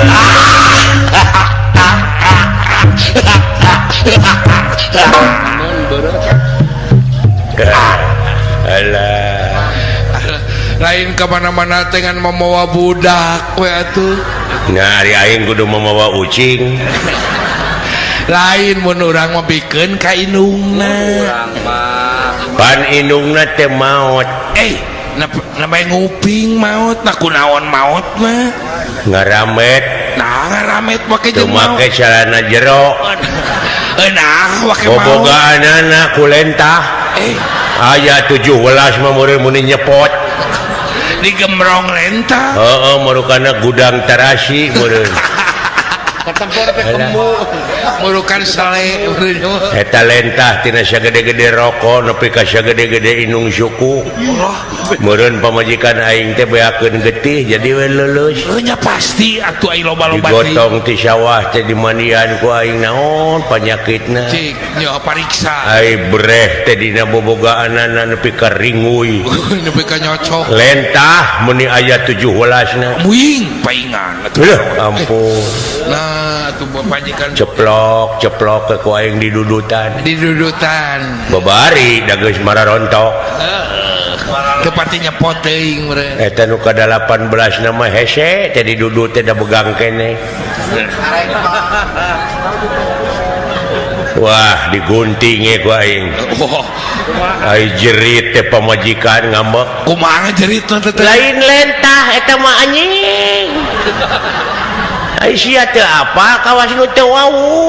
Alah. Lain kemana-mana dengan memawa budak we atuh. Nah, ari aing kudu memawa ucing. Lain mun urang mah bikeun ka indungna. Urang mah pan indungna teh maot. Namanya nguping maot, nah kunaon maot mah ngaramet. Nah ngaramet make jeung maot. Make celana jero. Nah make maot. Bobogaanana ku lentah. Aya 17 mah meureun mun nyepot. Digemrong lentah. Heeh, marukana gudang tarasi meureun. Katempor teh kembu. Murukan sale meureun. Eta lentah tina sagede-gede rokok nepi ka sagede-gede inung suku. Meureun pamajikan aing teh beakeun getih jadi we leuleus. Nya pasti atuh ai loba-loba teh. Digotong ti sawah teh dimandian ku aing naon panyakitna. Cik nya pariksa. Ai breh teh dina bobogaanana nepi ka ringuy. Nepi ka nyocok. Lentah meuni aya 17 na. Muing paingan atuh. Ampun. Nah atuh pajikan ceplok ceplok ke ku aing didudutan. Didudutan. Babari da geus mararontok. Teu pati nyepot teuing meureun. Eta nu ka-18 na mah hese teh didudut teh da begang keneh. Wah diguntinge ku aing. Ai jerit teh pamajikan ngambek. Kumaha jeritna teh? Lain lentah eta mah anjing. Ai sia teu apa kawas nu teu wawuh.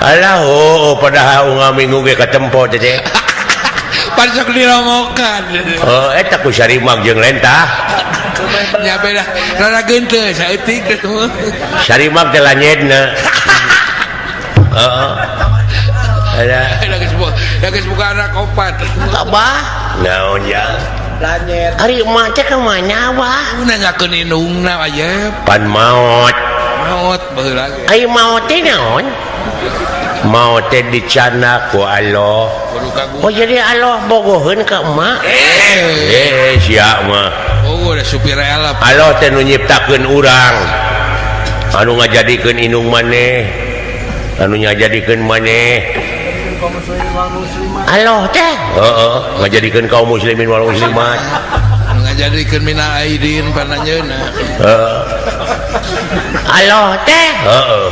Alah oh padahal unggal minggu ge katempo teh teh. Parsok diromokan. Oh eta ku sarimag jeung lentah. Nya beda rada geunteus saeutik Sarimag teh lanyedna. Heeh. Alah. Geus buka anak opat. Abah. Naon ya? Lanyet. Ari emak teh ka mana abah? Nanyakeun indungna aya. Pan maot. Maot baheula ge. Ai maot teh naon? Maot teh dicanak ku Allah. Kudu kagungan. Oh jadi Allah bogoheun ka emak. Eh, Eh sia mah. oh udah supir elep. Allah teh nu nyiptakeun urang. Anu ngajadikeun indung maneh. Anu ngajadikeun maneh. Allah teh heeh ngajadikeun kaum muslimin wal muslimat. Anu ngajadikeun minal aidin pananjeunna. Heeh. Allah teh heeh.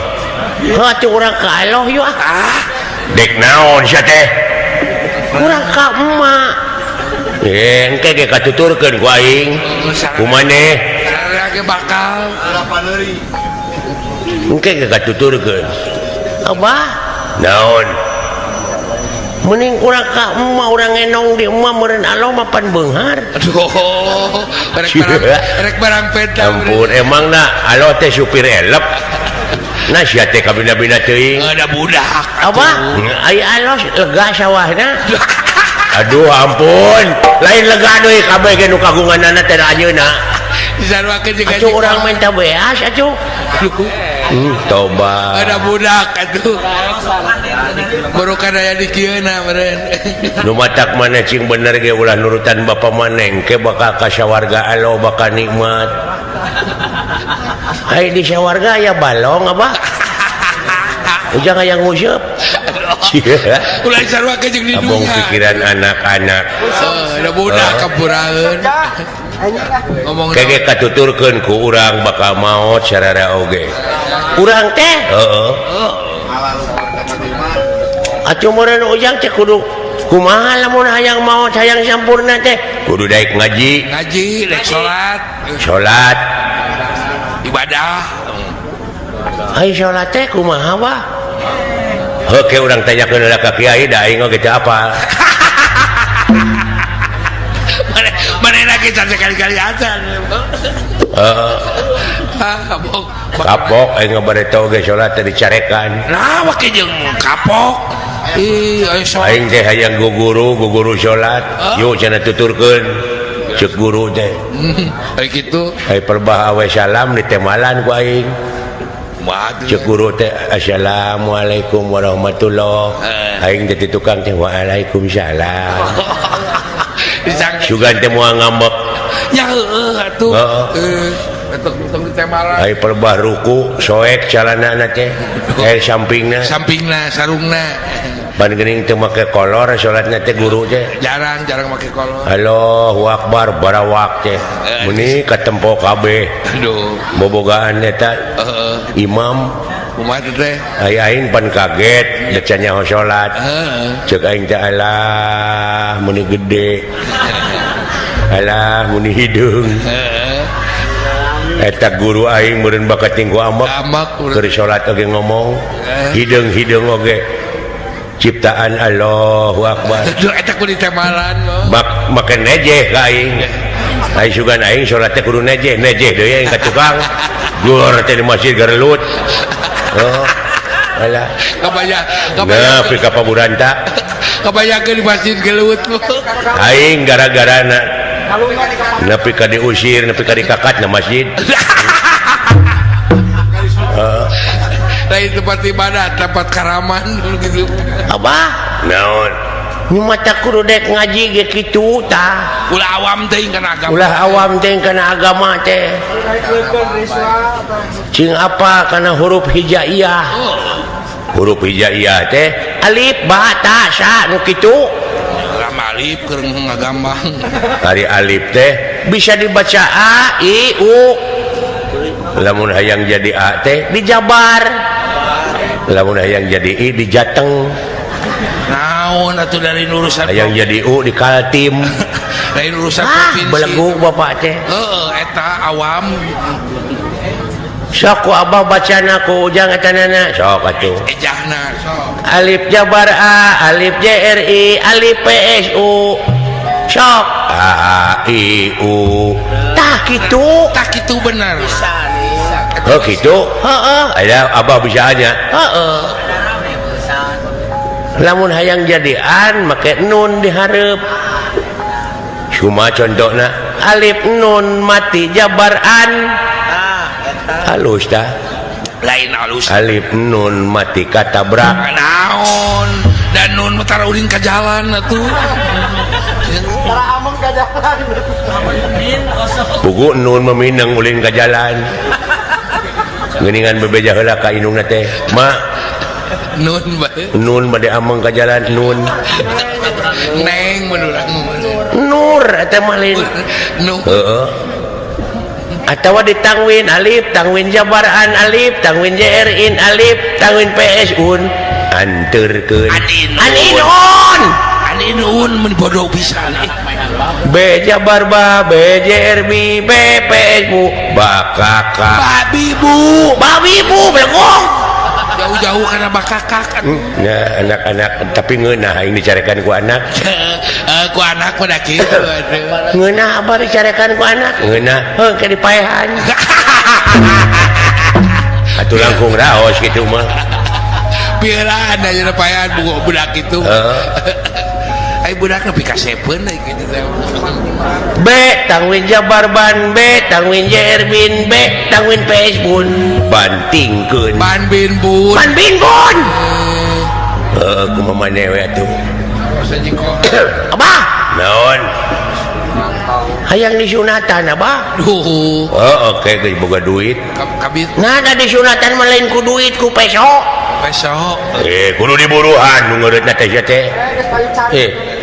Heuh atuh urang ka Allah yeuh ah. Dek naon sia teh? Urang ka emak. Eh engke ge katuturkeun ku aing. Ku maneh? Sararea ge bakal. Engke ge katuturkeun. Abah, naon? Mending urang ka emak urang ngenong di emak meureun Allah mah pan beunghar. Aduh, rek barang peta. Ampun, emang na Allah teh supir elep. Nah sia teh kabina-bina teuing. Ada budak. Abah, ai Allah lega sawahna. Aduh ampun, lain lega deui kabeh ge nu kagunganana teh anjeunna. Disaruakeun jeung Atuh urang minta beas atuh. Toba. Ada budak atuh. Baru kan aya di kieuna meureun. Nu matak maneh cing bener ge ulah nurutan bapa maneh engke bakal ka sawarga Allah bakal nikmat. Ai di sawarga aya balong abah. Ujang aya nguseup. Ulah disaruakeun jeung di Abong dunya. pikiran anak-anak. Ada budak kapuraeun. Ngomong Kege katuturkeun ku urang bakal maot sararea oge. Urang teh heeh. Atuh meureun ujang teh kudu kumaha lamun hayang maot hayang sampurna teh kudu daek ngaji, ngaji, rek salat, salat. Ibadah. Ai salat teh kumaha bah? Heuh ke urang tanyakeun heula ka kiai da aing oge teu apal. Mana lagi can sekali-kali acan. Heeh. Ah, kapok. Kapok aing ngabareto oge salat teh dicarekan. Nah, wake jeung kapok. Ih, ayo salat. Aing teh hayang guguru salat. Yuk cenah tuturkeun ceuk guru teh. Ai kitu. Ai perbah awe salam ditemalan ku aing. Ceuk guru teh assalamualaikum warahmatullah. Aing teh di tukang teh waalaikumsalam. Sugan teh moal ngambek. Ya heueuh atuh. Heeh. Tong ditemalan. Ai perbah ruku soek calanana teh. Sampingna. Sampingna sarungna. Ban geuning teu make kolor salatna teh guru teh. Jarang make kolor. Allahu akbar barawak teh. Meuni katempo kabeh. Aduh. Bobogaan eta. Heeh. Imam kumaha teh? Ai aing pan kaget da can nyaho salat. Heeh. Ceuk aing teh alah meuni gede. Alah meuni hideung. Heeh. Eta guru aing meureun bakat tingku amak. Amak keur salat oge ngomong. Hideung-hideung oge. Ciptaan Allahu Akbar. Aduh eta kudu ditemalan. Bak make nejeh ka aing. Aing sugan aing salat teh kudu nejeh, nejeh deui aing ka tukang. Gor teh di masjid garelut. Oh. Alah. Kabaya. Nah, pi ka Paburanta. Kabayakeun di masjid gelut. Aing gara-garana nepi ka diusir, nepi ka dikakat na masjid. Lain tempat ibadah, tempat karaman gitu. Abah, naon? Nu mata kudu dek ngaji ge kitu tah. Ulah awam teuing kana agama. Ulah awam teuing kana agama teh. Cing apa kana huruf hijaiyah? Huruf hijaiyah teh alif ba ta sa nu kitu. Lama alif keur ngagambang. Ari alif teh bisa dibaca a i u. Lamun hayang jadi a teh dijabar. Lamun hayang jadi i dijateng. Naon atuh dari urusan hayang jadi u di Kaltim. Lain urusan provinsi. Belegug bapak teh. Heeh, eta awam. Sok ku abah bacana ku ujang eta nana. Sok atuh. Ejahna sok. Alif jabar a, alif J R I, alif P S U. Sok a i u. Tah kitu. Tah kitu bener. Heuh kitu. Heeh, aya abah bisa nya. Heeh. Lamun hayang jadian make nun dihareup. Cuma contohna alif nun mati jabar an. Halus tah. Lain alus. Alif nun mati katabrak. Naon? Dan nun tara ulin ka jalan atuh. Tara ameng ka jalan. Pugu nun meminang ulin ka jalan. Geuningan bebeja heula ka indungna teh. Ma nun bae. Nun bade ameng ka jalan nun. Neng mun urang Nur eta mah lain. Nur. Heeh. Atawa ditangwin alif, tangwin jabaran alif, tangwin jrin alif, tangwin ps un. Anterkeun. Aninun. Aninun mun bodoh pisan. B jabar ba, B jr b, B PS bu, bakaka. Babi bu, babi bu belegong. Jauh-jauh karena bakakak. Nah, anak-anak tapi ngeunah aing dicarekan ku anak. Ku anak mah da kitu atuh. Ngeunah abah dicarekan ku anak. Ngeunah, heuh ke dipaehan. Atuh langkung raos kitu mah. Piraan aja paehan budak kitu. Heeh. Ai budak nepi ka sepeun deui kitu teh. B tangwin jabar ban B tangwin jr bin B tangwin PS bun bantingkeun ban bin bun ban bin bun. Heuh kumaha maneh we atuh. Abah naon hayang disunatan abah. Duh. Oh oke geus boga duit. Kabit. Nah da disunatan mah lain ku duit ku peso. Peso. Kudu diburuhan nu ngeureutna teh sia teh.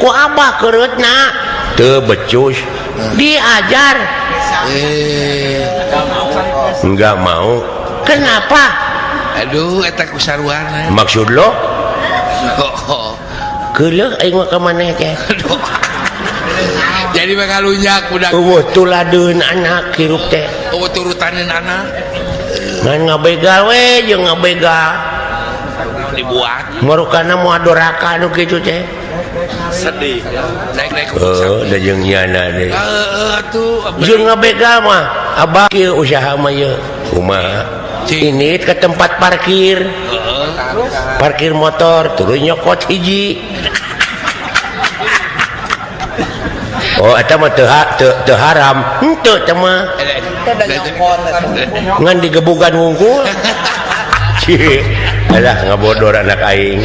Ku abah keureutna teu becus diajar. Enggak mau. Kenapa? Aduh eta ku saruana. Maksud lo? Oh. Keuleuh aing mah ka maneh teh. Jadi mah kalunyak budak. Eueuh tuladeun anak hirup teh. Eueuh turutaneun anak. Ngan ngabegal we jeung ngabegal. Dibuat. Marukana moal doraka nu kitu teh. Sedih. Naik-naik heuh da jeung nyana deui. Heeh atuh. Jeung ngabegal mah abah kieu usaha mah ieu. Kumaha? Ini ke tempat parkir. Parkir motor turun nyokot hiji. Oh eta mah teu haram. Henteu teh mah. Ngan digebugan wungkul. Alah ngabodor anak aing.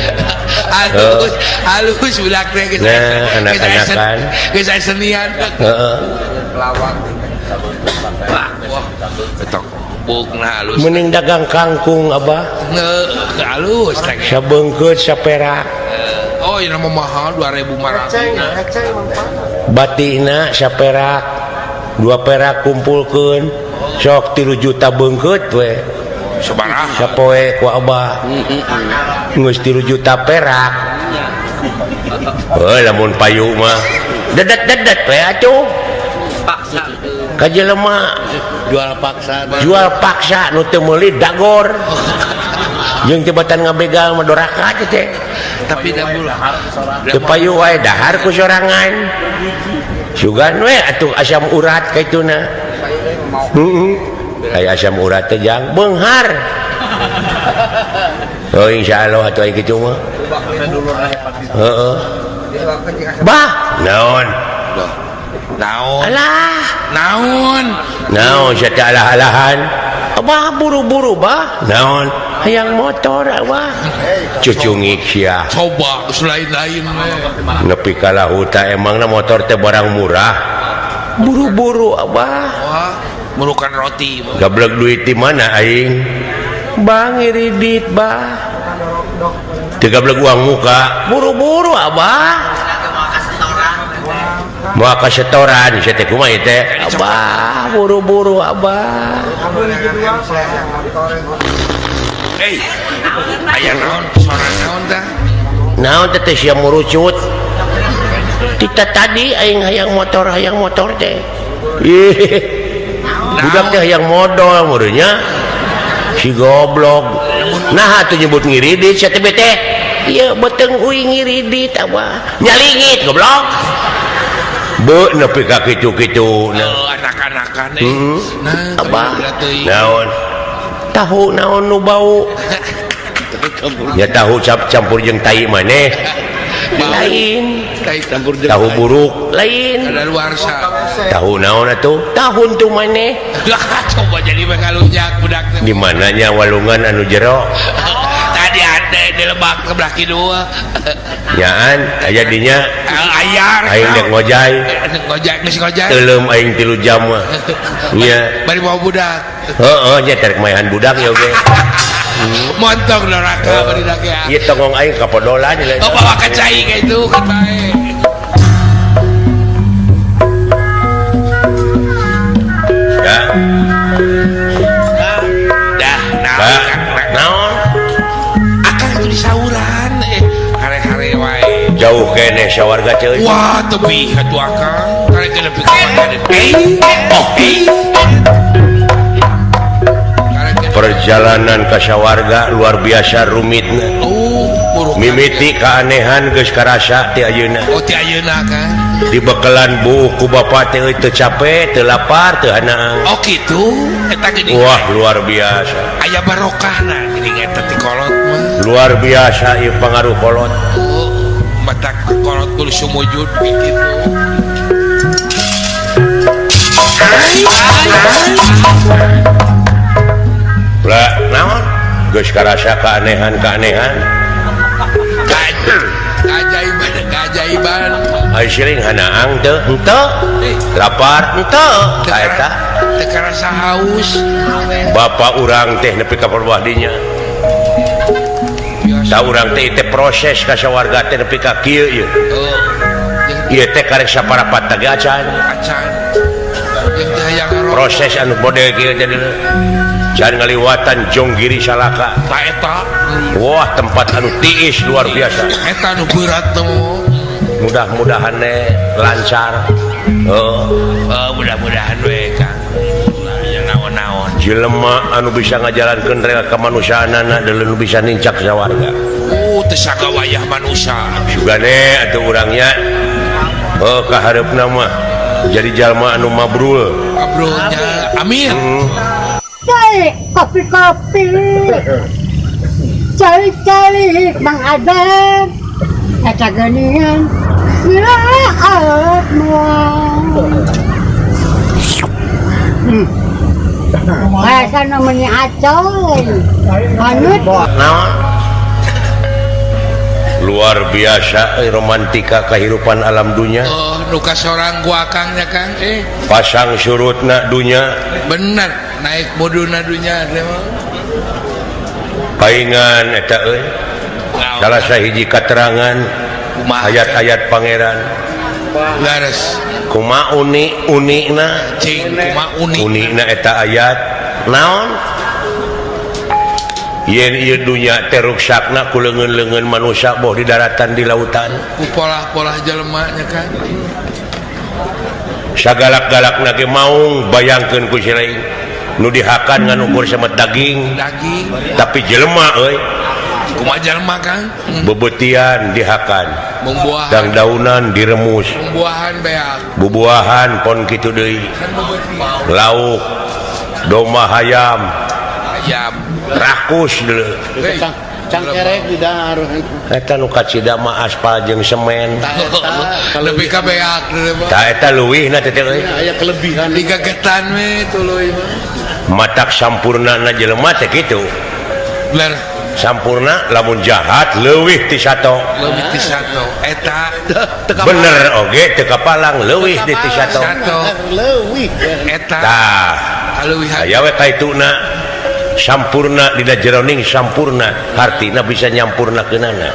Halus, halus budak teh geus. Nah, anak-anakan. Geus aya senian. Heeh. Lawak. Wah, betok bugna halus. Mending dagang kangkung abah. Heuh, halus teh. Sabeungkeut saperak. Oh, ieu mah mahal 2.500. Batina saperak, 2 perak kumpulkeun. Sok 3 juta beungkeut we. Sabaraha? Sapoe ku abah. Geus 3 juta perak. Heuh lamun payu mah dedet-dedet we atuh. Paksa. Ka jelema jual paksa. Jual paksa nu teu meuli dagor. Jeung tibatan ngabegal mah doraka teh. Tapi da teu payu wae dahar ku sorangan. Sugan we atuh asam urat kaituna. Heeh. Aya asam urat teh jang beunghar. Oh insyaallah atuh aya kitu mah. Heeh. Bah, naon? Naon? Alah, naon? Naon sia teh alah-alahan? Abah buru-buru bah. Naon? Hayang motor abah. Cucungik sia. Coba lain-lain we. Nepi ka lahuta emangna motor teh barang murah. Buru-buru abah. Wah, murukan roti. Gablek duit di mana aing? Bang ngiridit bah. Teu gablek uang muka. Buru-buru abah. Moal ka setoran sia teh kumaha ieu teh? Abah, buru-buru abah. Eh, aya naon sora naon tah? Naon teh teh sia murucut. Tita tadi aing hayang motor teh. Ih. Budak teh hayang modal meureunnya. Si goblok. Nah atuh nyebut ngiridit sia teh teh. Ieu beuteung uing ngiridit abah. Nyalingit goblok. Be nepi ka kitu-kitu nah. Oh, anak-anakan eh. Nah, abah. Naon? Tahu naon nu bau. Ya tahu campur jeung tai maneh. Lain. Campur Tahu buruk lain. Kadaluarsa. Tahu naon atuh? Tahun tuh maneh. Coba jadi ngalunya budak teh. Di mananya walungan anu jero? Tadi ada di lebak sebelah kidul. Nyaan aya dinya. Ayar. Aing dek ngojay. Ngojay geus ngojay. Teuleum aing 3 jam mah. Nya. Bari bawa budak. Heeh, nya terek maehan budak ya oge. Montong doraka bari dak ya. Ieu tongong aing ka podolan. Oh, bawa ka cai ka itu kan bae. Ya. Dah, naon naon? Akang itu disauran hare-hare wae. Jauh keneh sawarga ceuy. Wah, tebih atuh akang. Karek nepi ka mana? Oh, Perjalanan ka sawarga luar biasa rumitna. Mimiti keanehan geus karasa ti ayeuna. Oh, ti ayeuna kan. Dibekelan buuk ku bapa teh teu capek, teu lapar, teu hanaang. Oh kitu, eta geuning. Wah, luar biasa. Aya barokahna geuning eta ti kolot mah. Luar biasa ieu pangaruh kolot. Oh, matak kolot kudu sumujud kitu. Lah, naon? Geus karasa keanehan-keanehan. Keajaiban. Ai siring hanaang teu? Henteu. Lapar henteu. Ka eta teu karasa haus. Bapak urang teh nepi ka perbah dinya. Ta urang teh teh proses ka sawarga teh nepi ka kieu ieu. Ieu teh karek saparapat teh acan. Acan. Proses anu model kieu teh jangan ngaliwatan Jonggiri Salaka. Ta eta. Wah, tempat anu tiis luar biasa. Eta anu berat teh. Mudah-mudahan lancar. Heeh. Mudah-mudahan we Kang. Ya naon-naon. Jelema anu bisa ngajalankeun rel kemanusiaanana deuleu nu bisa nincak sawarga. Teu sagawayah manusia. Sugane atuh urangnya. Heuh ka hareupna mah jadi jalma anu mabrul. Mabrulnya. Amin. Cai kopi-kopi. Cai-cai Bang Adam. Eta geuningan niraat moal. Rasana meuni acoy. Hanut. Naon? Luar biasa romantika kehidupan alam dunia. Oh, nu kasorang ku akang nya Kang. Pasang surutna dunya. Bener, naik muduna dunya teh mah. Paingan eta euy. Salah sahiji katerangan ayat-ayat pangeran. Lares. Kumaha uni-unina? Cing, kumaha uni? Unina eta ayat naon? Yen ieu dunya teh ruksakna ku leungeun-leungeun manusia boh di daratan di lautan. Ku polah-polah jelema nya kan. Sagalak-galakna ge maung bayangkeun ku silain. Nu dihakan ngan ukur samet daging. Daging. Tapi jelema euy. Kumaha jelema Kang? Bebetian dihakan. Bumbuahan. Dangdaunan diremus. Bumbuahan beak. Bubuahan pon kitu deui. Lauk domba hayam. Ayam. Rakus deuleu. Cangkerek di dahar. Eta nu kacida mah aspal jeung semen. Lebih ka beak deuleu. Tah eta leuwihna teh euy. Aya kelebihan. Digagetan we tuluy mah. Matak sampurnana jelema teh kitu. Bener. Sampurna lamun jahat leuwih ti sato. Leuwih ti sato. Eta bener oge teu kapalang leuwih di ti sato. Leuwih. Eta. Tah. Kaleuwihan. Aya we kaituna sampurna dina jeroning sampurna hartina bisa nyampurnakeunana.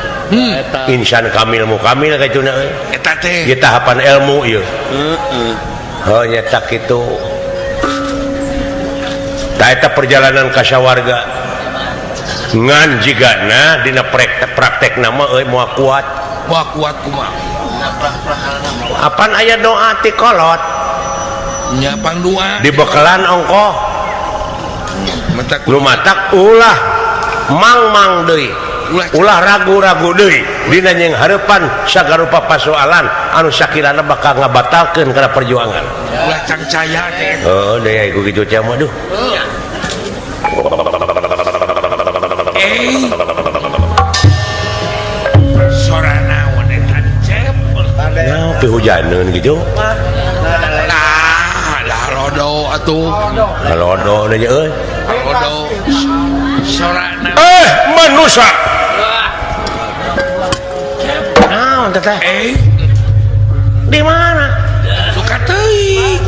Insan kamil mukamil kaituna euy. Eta teh. Ieu tahapan ilmu ieu. Heeh. Heuh nya tak kitu. Tah eta perjalanan ka sawarga. Ngan jigana dina praktek nama euy moal kuat. Moal kuat kumaha? Apan aya doa ti kolot? Nya pangdoa. Dibekelan ongkoh. Matak nu matak ulah mang-mang deui. Ulah ragu-ragu deui dina jeung hareupan sagarupa pasoalan anu sakirana bakal ngabatalkeun kana perjuangan. Ulah cangcaya teh. Heuh, deui ku kitu teh mah duh. Sora naon eta? Tapi hujaneun gitu. Nah, dah lodo atuh. Lodo nya euy. Lodo. Sorana. Manusia. Naon teh? Di mana? Suka teuing.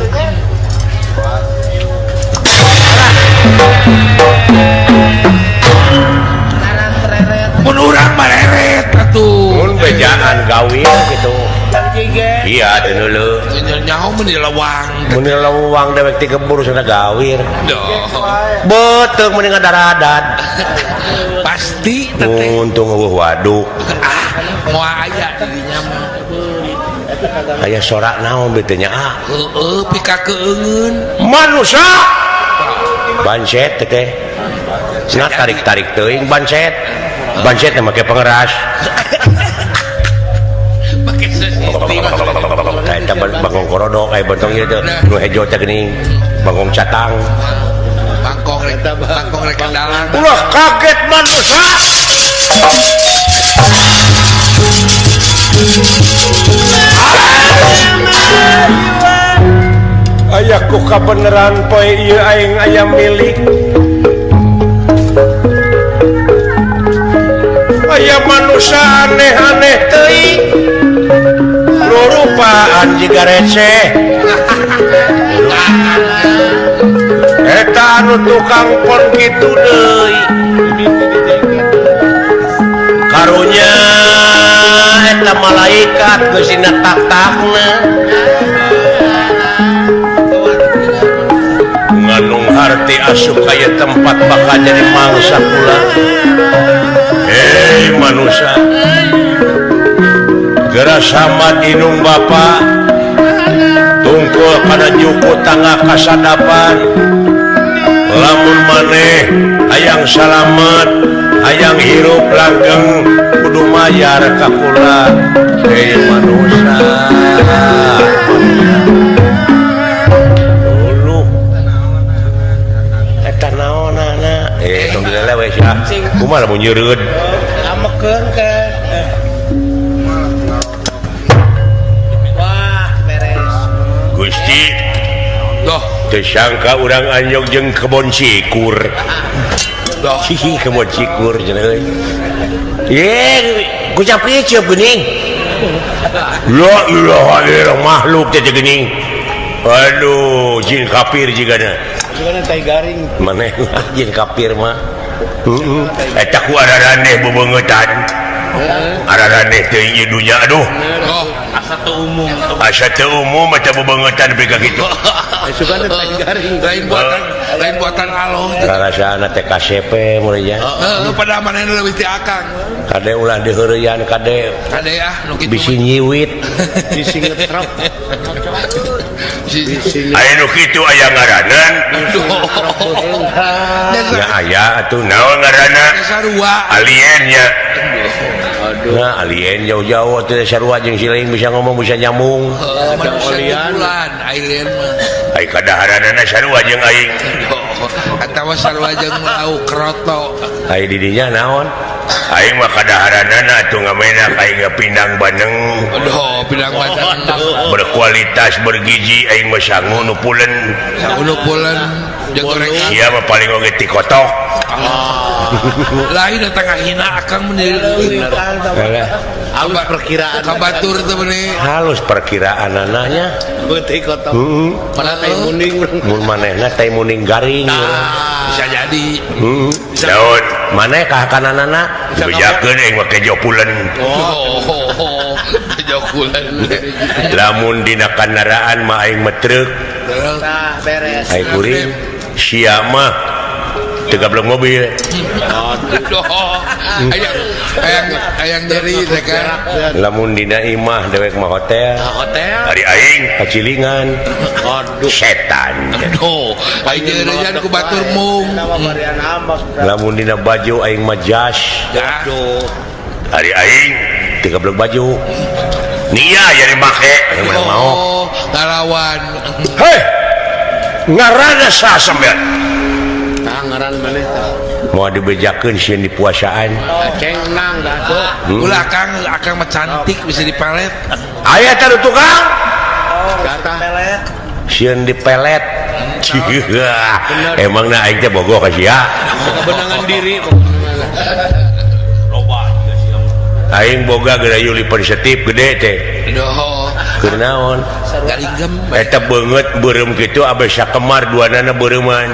Mun urang mah reret atuh. Mun bejaan gawir gitu. Iya teu neuleuh. Nyaho mun di lewang. Mun di lewang dewek ti kebur sana gawir. Beuteung mun ngadaradan. Pasti teh. Untung eueuh waduk. Ah, moal aya di dinya mah. Aya sorak naon beuteung nya ah. Heueuh pika keungeun. Manusia. Bancet teh. Nah tarik-tarik teuing bancet. Bancet teh make pengeras. Make sensitif. Eta bangkong korodok aya bentong ieu teh nu hejo teh geuning bangkong catang. Bangkong rek bangkong rek dalang. Ulah kaget manusia. Aya ku kabeneran poe ieu aing aya milik. Aya manusia aneh-aneh teuing. Rurupaan jiga receh. Eta anu tukang pon kitu deui. Karunya eta malaikat geus dina tak-takna. Nganung harti asup kaya tempat bakal jadi mangsa pula. Hei manusia, geura samat inung bapa, tungkul kana juku tangga kasadapan. Lamun maneh hayang salamet, hayang hirup langgeng, kudu mayar ka kula. Hei manusia. Tong dilelewe sia. Kumaha lamun nyeureud? Amekeun ke. Wah, beres. Gusti. Doh, teu sangka urang anjog jeung kebon cikur. Doh, hihi kebon cikur cenah euy. Ye, kucap kiceup geuning. La ilaha illallah makhluk teh geuning. Aduh, jin kafir jigana. Gimana tai garing? Maneh jin kafir mah. Heeh. Eta ku araraneh bebeungeutan. Araraneh teuing ieu dunya aduh. Oh, asa teu umum. Asa teu umum eta bebeungeutan nepi ka kitu. Sugan tai garing. Lain buatan Allah. Rarasana teh KCP mun nya. Heeh, pada manehna leuwih ti akang. Kade ulah diheureyan kade. Kade ah nu kitu. Bisi nyiwit. Bisi ngetrok. Aya nu kitu aya ngaranan. Ya aya atuh naon ngaranna? Sarua. Alien nya. Nah, alien jauh-jauh atuh sarua jeung siling bisa ngomong bisa nyambung. Manusia bulan alien mah. Ai kadaharanana sarua jeung aing. Atawa sarua jeung lauk kroto. Ai di dinya naon? Aing mah kadaharanana atuh ngamenak aing pindang bandeng. Aduh, pindang bandeng. Berkualitas bergizi aing mah sangu nu pulen. Sangu nu pulen jeung gorengan. Sia mah paling oge ti kotok. Lain datang ngahina akang mun halus perkiraan kabatur teh meuni. Halus perkiraan anaknya. Beuti kotok. Heeh. Mana tai muning. Mun manehna tai muning garing. Bisa jadi. Heeh. Daun maneh ka kananana bejakeun aing mah kejo pulen. Oh, kejo pulen. Lamun dina kandaraan mah aing mah truk. Tah beres. Ai kuring sia mah teu gablek mobil. Aduh. Hayang nyeri teh kan. Lamun dina imah dewek mah hotel. Hotel. Ari aing kacilingan. Aduh setan. Aduh, aing jeung ku batur mung. Lamun dina baju aing mah jas. Aduh. Ari aing teu gablek baju. Nia jadi make. Mau ngalawan. Hei. Ngaranna saha sampean? Tah ngaran maneh tah. Moal dibejakeun sieun di puasaan. Aceng nang dah tuh. Ulah Kang, akang mah cantik bisa dipelet. Aya teh nu tukang. Kata Pelet. Sieun dipelet. Emang na aing teh bogoh ka sia. Kebenangan diri. Aing boga gerayu lipen setip gede teh. Aduh, Keur naon? galinggem. Eta beungeut beureum kitu abeh sakemar duanana beureuman.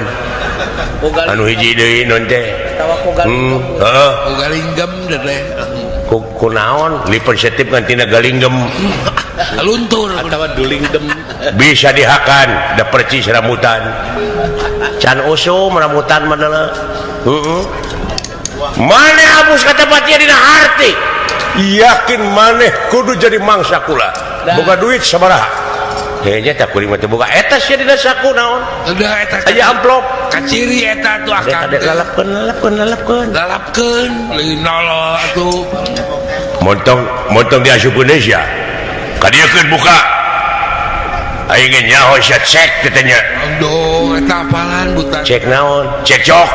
Anu hiji deui non teh. Tawa ku galinggem. Heeh. Ku galinggem teh. Ku naon lipen setip ngan tina galinggem. Luntur atawa dulingdem. Bisa dihakan da percis rambutan. Can usum rambutan mah deuleu. Heeh. Maneh abus ka tempat ieu dina harti. Yakin maneh kudu jadi mangsa kula. Boga duit sabaraha? Heunya tah kuring mah teu boga. Eta sia dina saku naon? Udah eta Aya amplop. Kaciri eta tuh akang. Kadek lalapkeun lalapkeun lalapkeun. Lalapkeun leuwih nolol atuh. Montong montong diasupkeun deui sia. Kadieukeun buka. Aing ge nyaho sia cek teh nya. Aduh, eta apalan buta. Cek naon? Cek cok.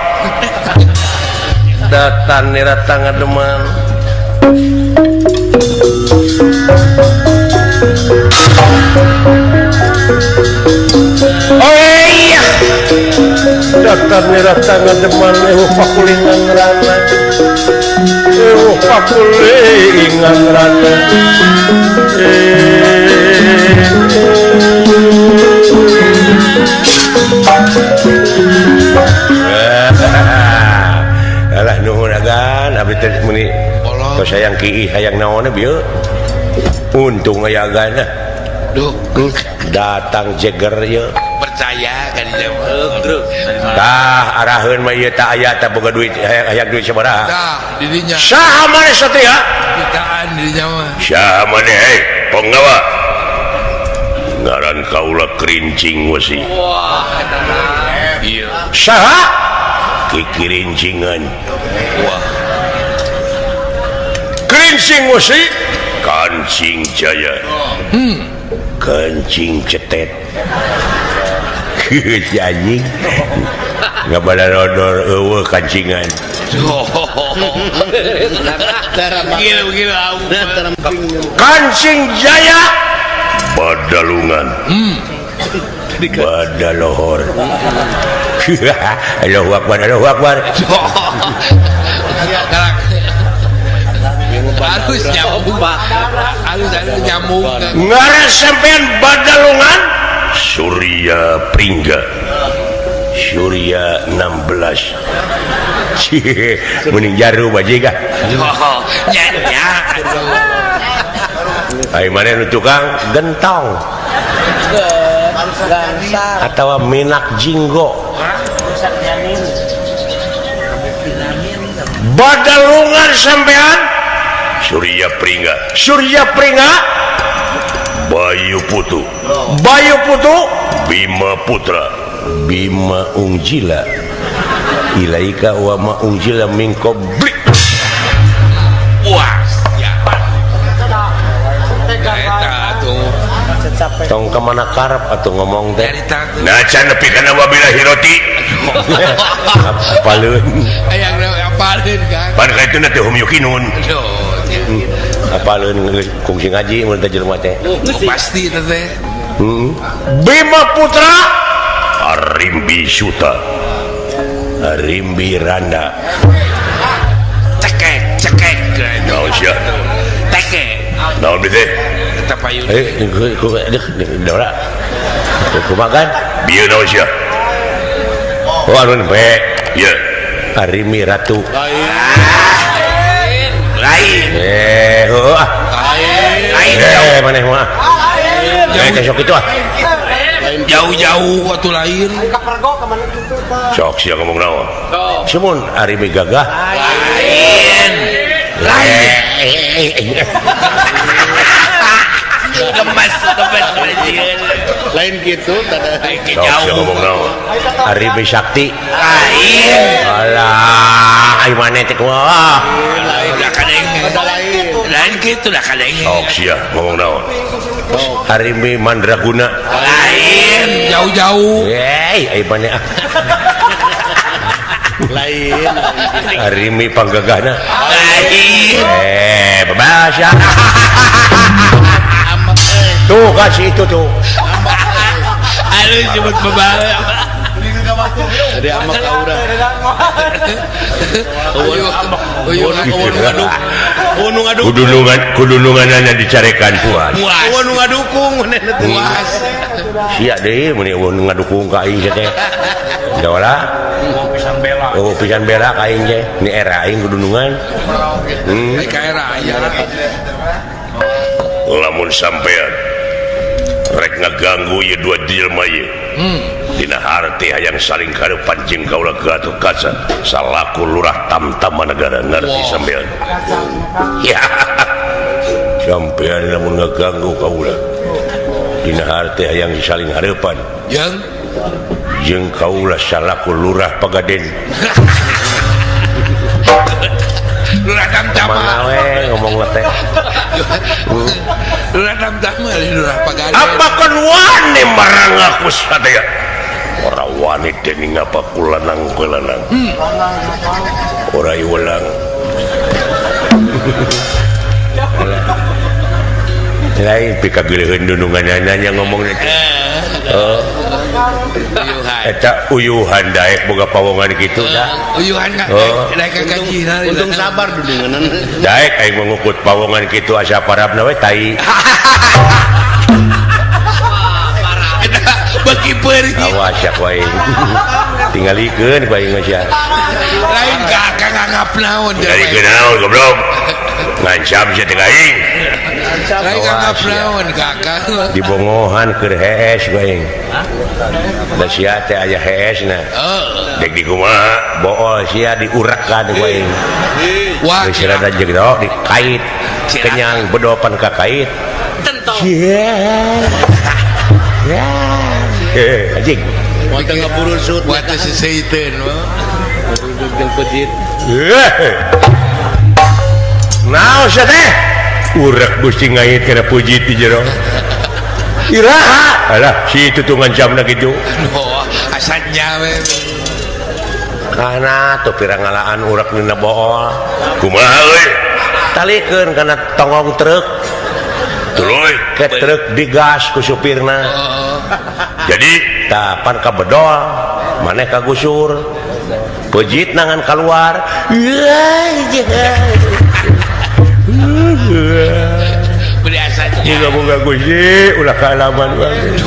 Datan nira tangademan. Oh iya. Datan nira tangademan eueuh pakulingan rana. Eueuh pakulingan rana. Alah nuhun agan abdi teh meuni tos hayang kiih hayang naon bieu. Untung aya agan. Duh, datang jeger ieu. Percaya ka dinya. Tah araheun mah ieu tah aya tah boga duit hayang duit sabaraha. Tah dirinya. Saha maneh satria? Jutaan dirinya mah. Saha maneh hei penggawa? Ngaran kaula kerincing wesi. Wah, eta mah. Ieu. Saha? Kikirincingan. Wah. Kerincing wesi? Kancing jaya. Kancing cetet. Si anjing. Ngabalador eueuh kancingan. Kancing jaya badalungan. Badalohor. Allahu akbar, Allahu akbar. Harus nyambung, harus nyambung. Ngaran sampean badalungan Surya Pringga. Surya 16. Mending jaru bajiga. Nya nya. Ai maneh nu tukang gentong. Atawa minak jinggo. Badalungan sampean Surya Pringga. Surya Pringga Bayu Putu. Bayu Putu Bima Putra. Bima Ungjila. Ilaika wa ma ungjila min qabli. Wah, ya. Eta tuh. Tong ka mana karep atuh ngomong teh. Nah, can nepi kana wabila hiroti. Apaleun. Hayang apaleun Kang. Pan ka itu na teh hum yukinun. Apaleun kungsi ngaji mun teh jelema teh. Pasti teh teh. Bima Putra Arimbi Suta. Arimbi Randa. Cekek, cekek. Naon sia? Teke. Naon teh? Eta payun. Ku dora. Kumaha kan? Bieu naon sia? Oh anu pe. Ieu. Arimi Ratu. Lain. Lain. Heuh ah. Lain. Maneh mah. Lain. Sok itu ah. Jauh-jauh atuh lain. Sok sia ngomong naon? Sumun Arimi gagah. Lain. Lain. Gemes, gemes lain gitu tada. Sok ngomong naon? Arimi Sakti. Lain. Alah, ai maneh teh kumaha? Lain lah kadenge. Lain kitu lah kadenge. Sok sia ngomong naon? Arimi Mandraguna. Lain, jauh-jauh. Hei, ai maneh ah. Lain. Arimi panggagahna. Lain. Bebas ya. Tuh kasih itu tuh. Aduh sebut bebas. Dari amak aura. Kudunungan dicarekan puas. Eueuh ngadukung puas. Sia deui mun eueuh ngadukung ka aing teh. Jawa pisan bela. Oh, pisan bela ka aing teh. Ni era aing kudunungan. Ka era aya. Lamun sampean rek ngaganggu ieu dua jelema ieu. Dina harti hayang saling kareupan jeung kaula Gatotkaca salaku lurah tamtama negara ngerti sampean. Ya. Sampean lamun ngaganggu kaula dina harti hayang saling hareupan jeung kaula salaku lurah Pagaden. Lurah tamtama. Mana we ngomong teh. Lurah tamtama lurah Pagaden. Apa kan wani marang aku sadaya? Ora wani dening apa kulanang kulanang. Ora iwelang. Lain pikagileun dununganana ngomong teh. Oh. Eta uyuhan daek boga pawongan kitu dah. Uyuhan daek ka kajina. Untung sabar dununganan. Daek aing mengukut pawongan kitu asa parabna we tai. Beki peurih. Awas ya ku aing. Tingalikeun ku aing mah sia. Lain ka akang nganggap naon. Tingalikeun naon goblok. Ngancam sia teh aing. Lain nganggap naon ka akang. Dibongohan keur hees ku aing. Da sia teh aya heesna. Dek di kumaha bool sia diurekan ku aing. Wah, geus rada jero dikait. Kenyang bedopan ka kait. Tentong. Ya. Anjing. Wah, ngaburusut. Wah, teh seseiteun. Burusut jeung pejit. Naon sia teh? Urek Gusti ngait kana pujit di jero. Iraha. Alah, si itu tuh ngancamna kitu. Oh, asanya we. Kana tuh pirangalaan urek dina bool. Kumaha euy? Talikeun kana tongong truk. Tuluy ke truk digas ku supirna. Jadi tapan ka bedol maneh kagusur pejit nangan keluar. Biasanya moga-moga Gusti ulah kaalaman wae.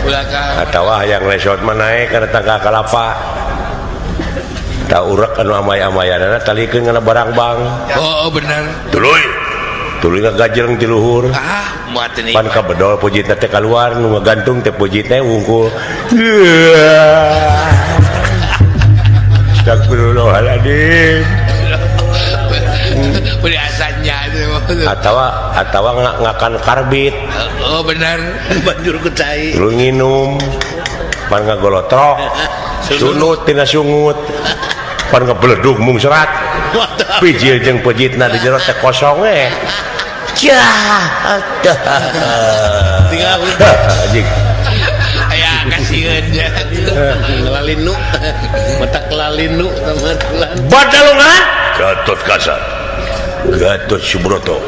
Ulah ka atawa hayang lesot mah naek kana tangka kalapa. Ta urek anu amay-amayanana talikeun kana barang bang. Oh, bener. Tuluy. Tuluy ngagajleng ti luhur. Ah, muat ini. Pan ka bedol pujitna teh kaluar nu ngagantung teh pujitna wungkul. Astagfirullahaladzim. Biasanya atawa atawa ngakan karbit. Oh, bener. Banjur ku cai. Tuluy nginum. Pan ngagolotrok. Sunut tina sungut. Pan ngebeledug mung serat. Pijil jeung pejitna di jero teh kosong we. Cah. Tinggal anjing. Aya kasieun nya. Lalinu. Mata lalinu sama tulan. Badalungan Gatotkaca. Gatot Subroto.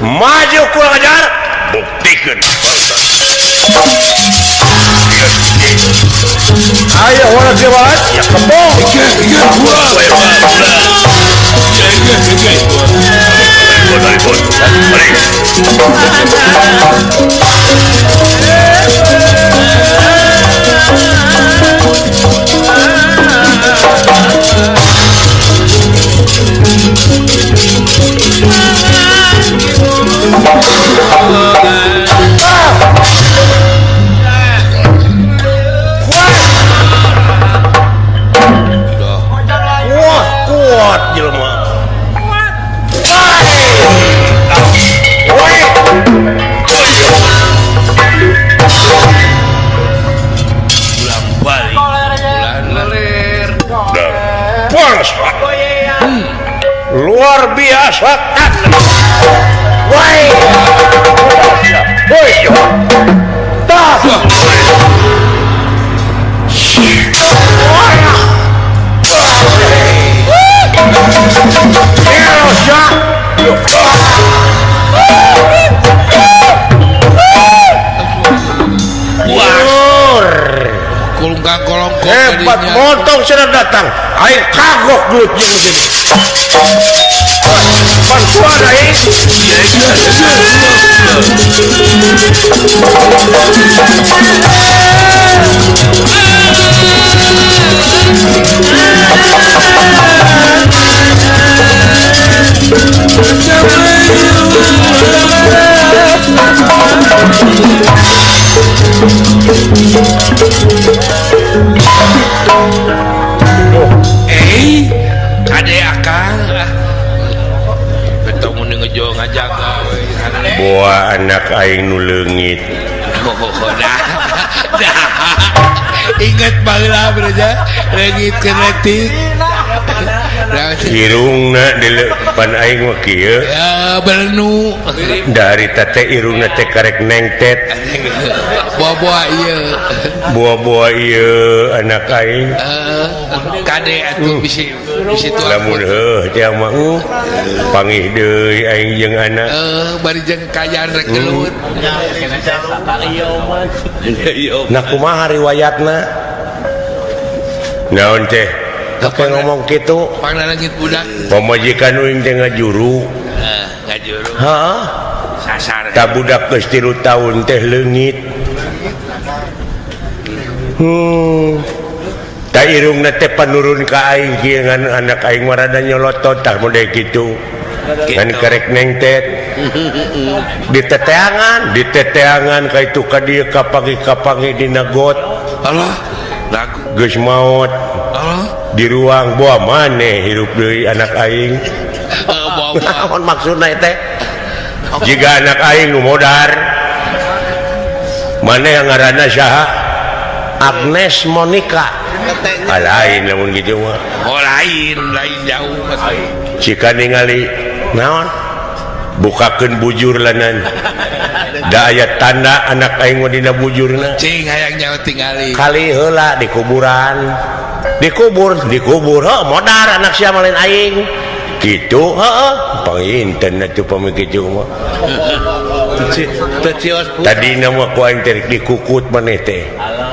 Maju kurang ajar, buktikeun. Ayo orang Jawa ya kembung. Wah, kuat jelema. Luar biasa. Woi. Woi. Tah. Nyolongkok hebat montong cenah datang aing kagok gelut jeung gini bantuan aing. Eh, kade akang betong mun ngejo ngajaga we. Boa anak aing nu leungit. Oh, dah. Dah. Ingat baheula bro nya, leungit kenetik. Irungna pan aing mah kieu. Ya, belenu. Dari teh irungna teh karek nengtet. Boa-boa ieu. Boa-boa ieu anak aing. Kade atuh bisi bisi tuh. Lamun heuh teh mah pangih deui aing jeung anak. Bari jeung kayaan rek gelut. Nah kumaha riwayatna? Naon teh? Apa ngomong kitu? Panglalangit budak. Pamajikan uing teh ngajuru. Ngajuru. Heeh. Sasar. Ta budak geus 3 tahun teh leungit. Ta irungna teh panurun ka aing kieu ngan anak aing mah rada nyolotot tah model kitu. Ngan karek nengtet. Diteteangan ka itu ka dieu kapanggih-kapanggih dina got. Allah, lagu geus maot. Allah. Di ruang boa maneh hirup deui anak aing. Naon maksudna teh? Jika anak aing nu modar. Maneh ngaranna saha? Agnes Monica. Ah, lain lamun kitu mah. Oh, lain, lain jauh. Jika ningali naon? Bukakeun bujur lanan. Da aya tanda anak aing mah dina bujurna. Cing hayang nyaho tingali. Kali heula di kuburan. Dikubur, heuh modar anak sia mah lain aing. Kitu heuh, panginten atuh pami kitu mah. Tadina mah ku aing teh dikukut maneh teh.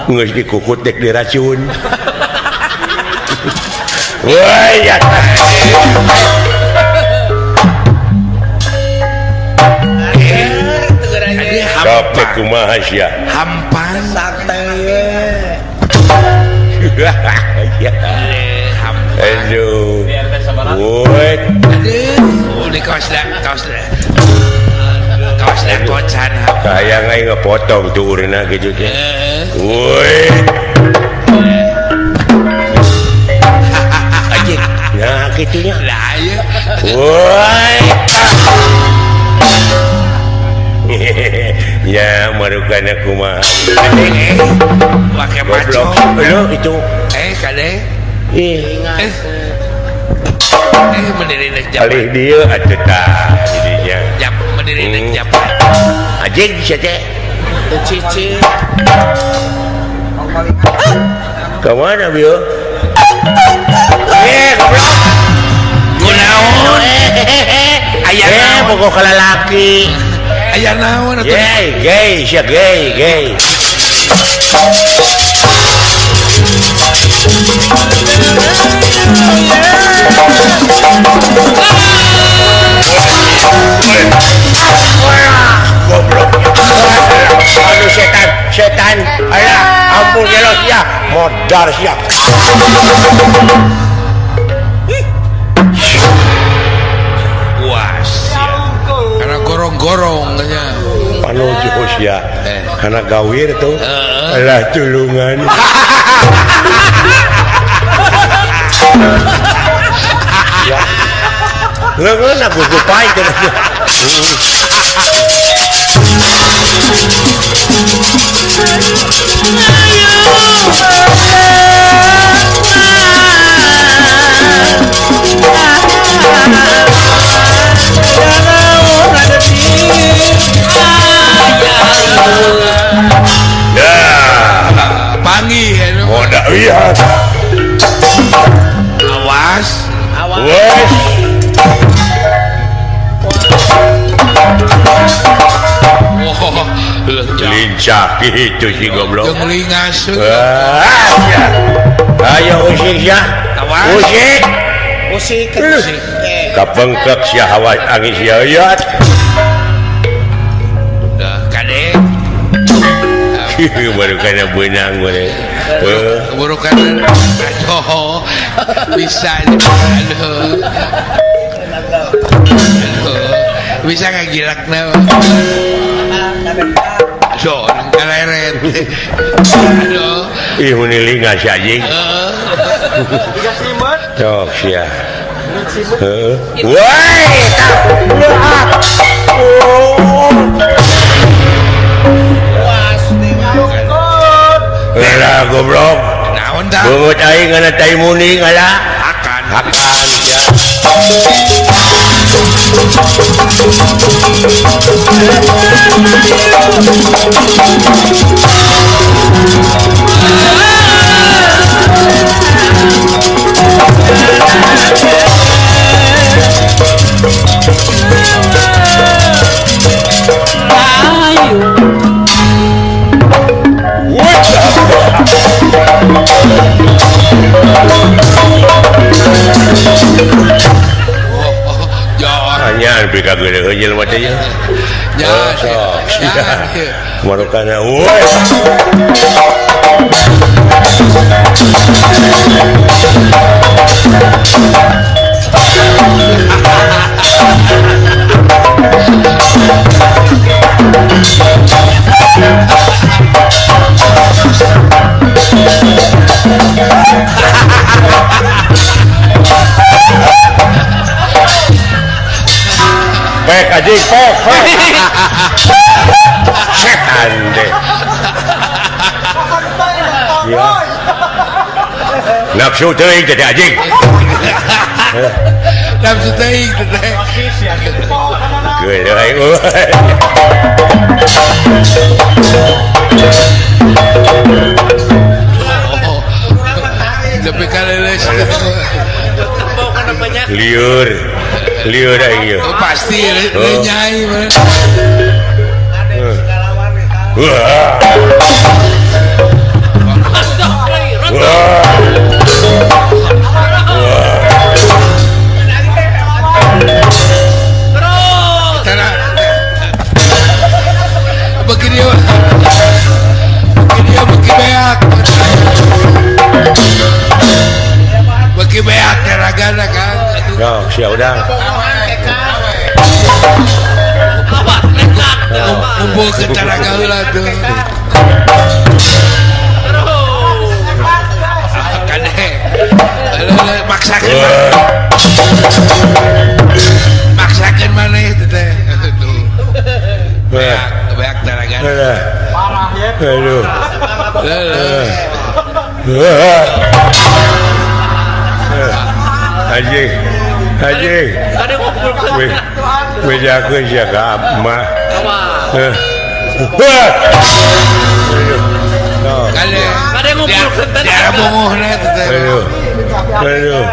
Geus dikukut dek diracun. Woi ya. Sok teh kumaha sia? Hampan santai we. Aduh. Woi. Aduh, di kaos dah, kaos dah. Kaos dah kocan. Hayang aing ngepotong tuh urna kitu teh. Woi. Anjing. Nah, kitunya. Lah ieu. Woi. Ya, marukana kumaha. Pakai macok. Lu itu. Kade. Mendiri nek japan. Alih dieu atuh tah jadinya. Jap mendiri nek japan. Anjing sia teh. Cici. Ka mana bieu? Goblok. Kunaon? Aya naon? Bogoh ka lalaki. Aya naon atuh? Gay, gay, sia gay, gay. Goblok. Aduh setan, setan. Alah, ampun ya lo sia, modar sia. Wah, sia. Karena gorong-gorong nya. Panuju sia. Karena gawir tuh. Alah tulungan. Ya. Leungeun aku gupai teh. Ya. Panggih Moda iya. Awas. Awas. Wes. Oh, Lincah gitu si goblok. Jeung lingas. Ayo usik ya. Usik. Usik usik. Kapengkek sia hawa angin sia yat. Dah kade. Baru kana beunang boleh. Baru kana aduh. Bisa aduh. Bisa ngagilakna. So, kaleret. Aduh. Ih muni lingas sia anjing. Sok sia. Heeh. Woi, lah goblok. Naon tah? Beungeut aing ngana tai muni ngala. Akan. Akan sia. Hanya pika gede jelema teh nya. Ya. Marukana woi. Pek anjing, pek, pek. Setan deh. Ya. Nafsu teuing teh anjing. Nafsu teuing teh. Geuleuh aing euy. Lebih kaleles. Liur. Liur aing ieu. Oh, pasti lenyai mah. Wah. Wah. Begini begini beki beak. Beki beak teragana kan. Yo, sia udah. Kumpul ke taraga heula tuh. Kade. Maksakeun. Maksakeun maneh teh teh. Tuh. Beak, beak taraga. Parah ya. Aduh. Anjing. Anjing. Bejakeun sia ka mah. Kade ngumpulkeun teh. Daerah teh. Aduh. Aduh.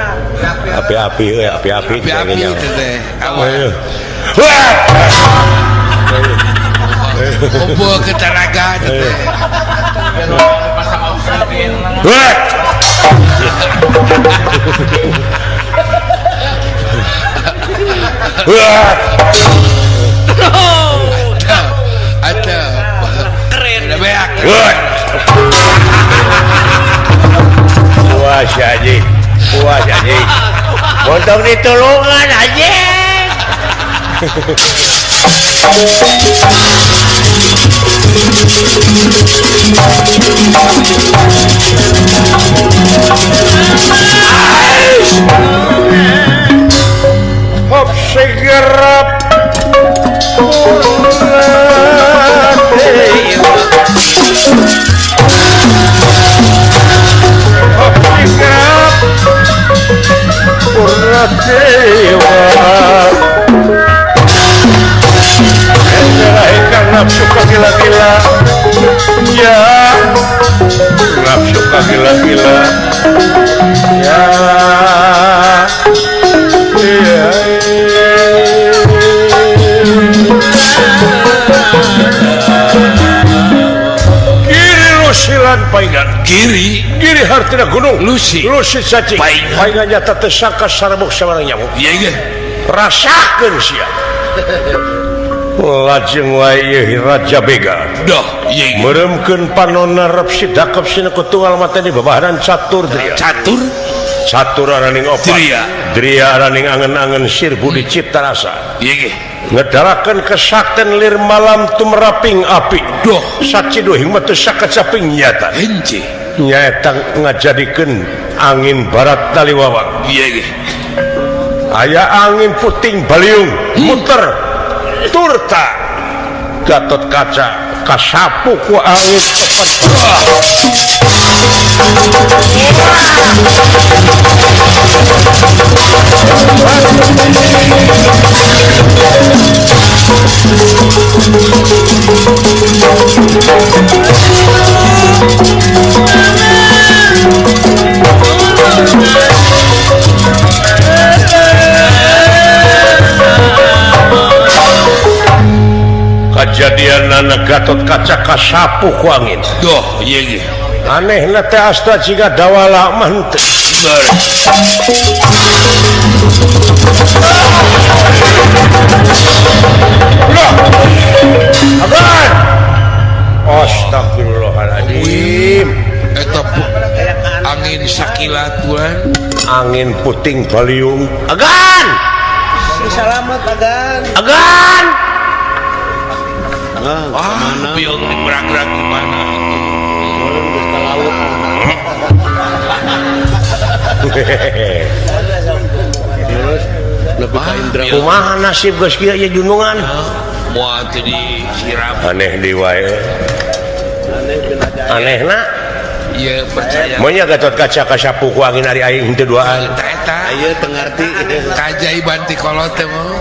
Api-api euy, api-api api-api teh. Aduh. Kumpul ke taraga teh. Ada keren. Beak. Puas anjing. Puas anjing. Montong ditulungan anjing. Hop segera purna dewa. Nafsu gila-gila, ya nafsu gila-gila, ya iya. Silan paingan Giri Giri hartina gunung Lusi Lusi cacing Paingan. Paingan nyata teu sangka sarabuk sabarang nyamuk Iya ge rasakeun sia lajeng wae ieu Raja Bega Dah iya ge meremkeun panonna rep sidakep sina kutunggal mateni babaharan catur dria Catur catur araning opat Dria. Dria araning angen-angen sir budi cipta rasa Iya ge ngedalakeun kesakten lir malam tumeraping api Duh. saciduh hingga teu sakacaping nyata Hence nyaeta ngajadikeun angin barat taliwawang Iya ge aya angin puting baliung muter turta Gatot Kaca kasapu ku angin cepat. Kajadian anak Gatot Kaca kasapu ku angin. Duh iya ge Anehna teh asta jiga dawala mah henteu. Loh. Agan. Astagfirullahaladzim. Eta angin sakilat tuan Angin puting baliung. Agan. Selamat agan. Agan. Ah, piung diberang-berang gimana Lebih ka Indra Kumaha nasib geus kieu ieu junungan? Moal teu disiram Aneh deui wae. Anehna Ieu percaya monya Gatot Kaca kasapu ku angin ari aing henteu duaan. Eta eta Ayo tengarti kaajaiban ti kolot teh mah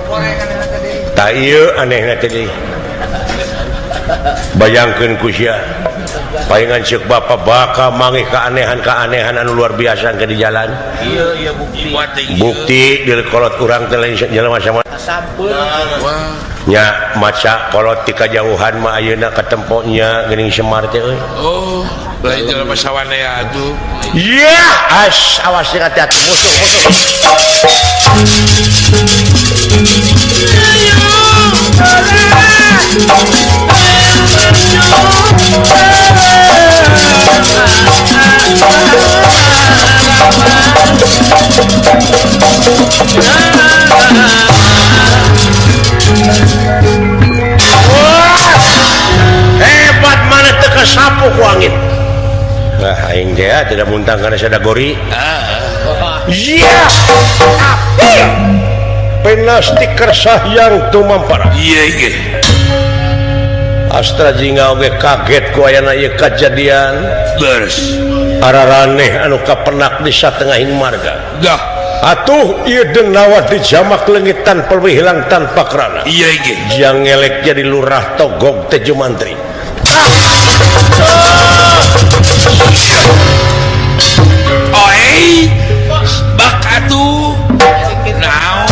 Tah ieu anehna teh deui. Bayangkeun ku sia. Palingan ceuk bapa bakal mangih keanehan-keanehan anu luar biasa ke di jalan. Iya iya bukti Bukti di kolot urang teh lain jelema sama. Wah Nya maca kolot ti kajauhan mah ayeuna katemponya geuning Semar teh euy. Oh lain jelema sawanea atuh Iya, as awas hati-hati musuh musuh. Wah, hebat mana teu kasapu ku angin. Nah, aing teh tidak muntang kana sadagori. Iya. Api. Penasti kersahyang tumampara. Iya ge Astra jingga oge kaget ku ayana ieu kajadian. Beres Araraneh anu kapenak di satengahing marga. Dah Atuh ieu denawa dijamak leungit tanpa hilang tanpa kerana. Iya ge Jang ngelek jadi lurah Togog Tejo Mantri. Oi bak atuh naon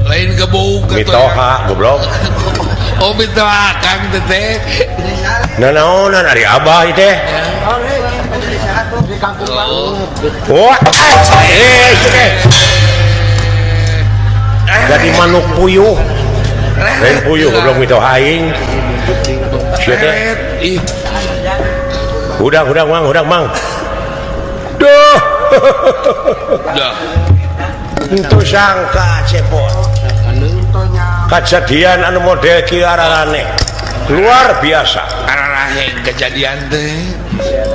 lain gebuk atuh. Mitoha goblok. Oh mitoha Kang teteh Nanaonan ari abah ieu teh. Oh Wah, eh. Jadi manuk puyuh. Lain puyuh goblok mitoha aing. Sia teh. Ih Hudang hudang mang, hudang mang. Duh. Dah Entu sangka cepot. Kajadian anu model kieu araraneh. Luar biasa. Araraheng kejadian teh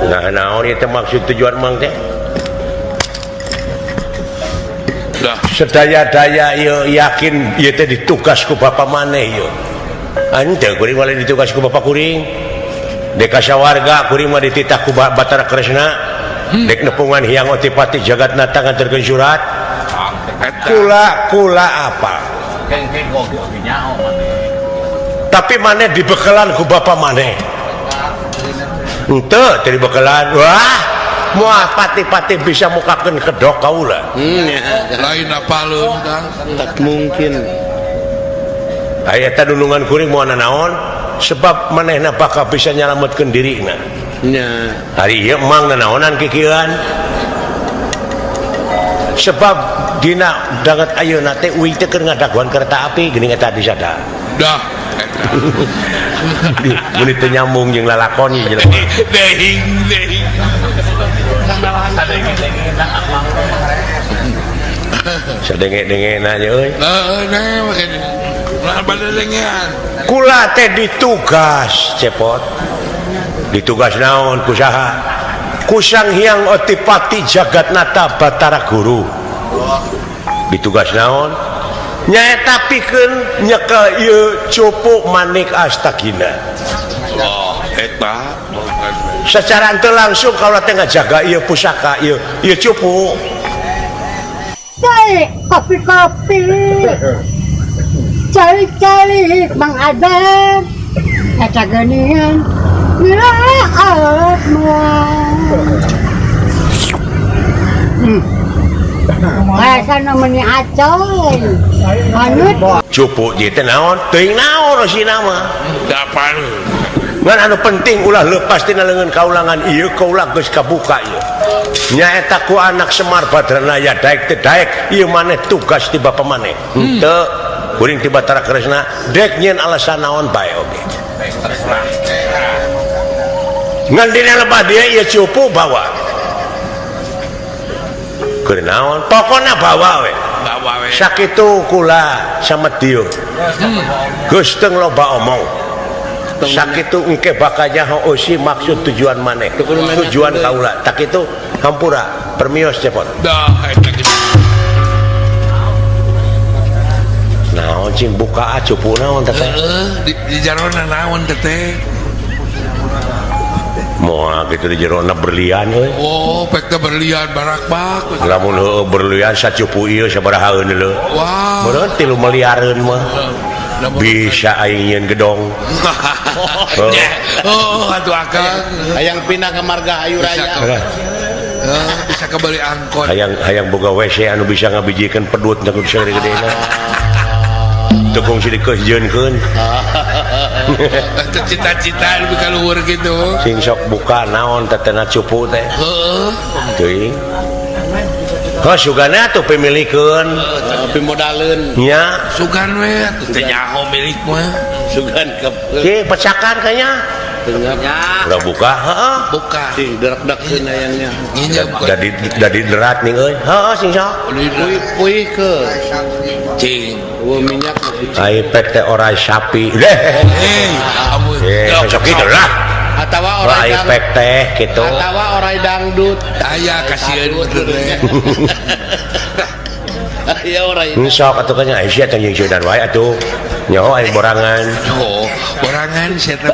Nah, naon ieu teh maksud tujuan mang teh? Dah Sedaya-daya ieu yakin ieu teh ditugas ku bapa maneh ieu. Henteu kuring mah lain ditugas ku bapa kuring. Dek kasawarga kuring mah dititah ku Batara Kresna. Dek nepungan Hyang Otipati Jagatnata nganterkeun surat. Eta Kula kula apa? Tapi maneh dibekelan ku bapa maneh. Henteu teu dibekelan. Wah, moal pati-pati bisa mukakeun kedok kaula. Lain apaleun Kang tak mungkin Aya eta dunungan kuring moal nanaon? Sebab manehna bakal bisa nyalametkeun dirina. Nya. Hari ieu mang nanaonan kikieuan. Sebab dina danget ayeuna teh uing teh keur ngadaguan kereta api geuning eta disada. Dah. Mun teu nyambung jeung lalakon ieu jelema. Dehing dehing. Sadenge-dengena nya euy. Heeh, nah badalengean. Kula teh ditugas cepot. Ditugas naon ku saha? Ku Sang Hyang Otipati Jagatnata Batara Guru. Ditugas naon? Nyaeta pikeun nyekel ieu cupu manik Astagina. Oh, eta secara henteu langsung kaula teh ngajaga ieu pusaka ieu ieu cupu. Cai kopi-kopi. Cai-cai Mang Adep. Eta geuningan milaat moal. Rasana meuni acoy. Hanut. Cupu ieu teh naon? Teuing naon sina mah. Dapan. Ngan anu penting ulah leupas tina leungeun kaulangan ieu kaula geus kabuka ieu. Nyaeta ku anak Semar Badranaya daek teu daek ieu maneh tugas ti bapa maneh. Henteu kuring ti Batara Kresna dek nyieun alasan naon bae oge. Ngan dina lebah dia ieu cupu bawa. Keur naon? Pokona bawa we. Bawa we. Sakitu kula samedieu. Geus teu loba omong. Sakitu engke bakal nyaho eusi maksud tujuan maneh. Tujuan kaula. Tak itu hampura permios cepot. Dah eta geus. Naon cing buka cupu naon teh? Heeh, di jarona naon teh? Moal kitu di jerona berlian euy. Oh, pek teh berlian barak-bak. Lamun heueuh berlian sacupu ieu sabarahaeun leuh. Wah. Meureun 3 miliareun mah. Bisa aing nyieun gedong. Oh, atuh akang. Hayang pindah ke Margahayu Raya. Bisa kebeli angkot. Hayang boga WC anu bisa ngabijikeun pedut na kudu sagede-gedena. Teu kungsi dikeusjeunkeun. Teu cita-cita lebih ka luhur gitu. Sing sok buka naon tetena cupu teh. Heeh. Teuing. Heuh sugana atuh pimilikeun. Pimodaleun. Nya. Sugan we atuh teh nyaho milik mah. Sugan kepeul. Cing pecakan kayaknya. Udah buka, heeh. Buka. Cing derak-dekkeun hayangnya. Dadi derat nih euy. Heeh sing sok. Puih ke. Cing. Eueuh minyak. Ai pek teh orai sapi. Hei, amun. Sok kitu lah. Atawa orai pek teh kitu. Atawa orai dangdut. Aya kasieun bener teh. Aya orai. Sok atuh kan aya sia teh jeung sudan wae atuh. Nyaho aing borangan. Oh, borangan sia teh.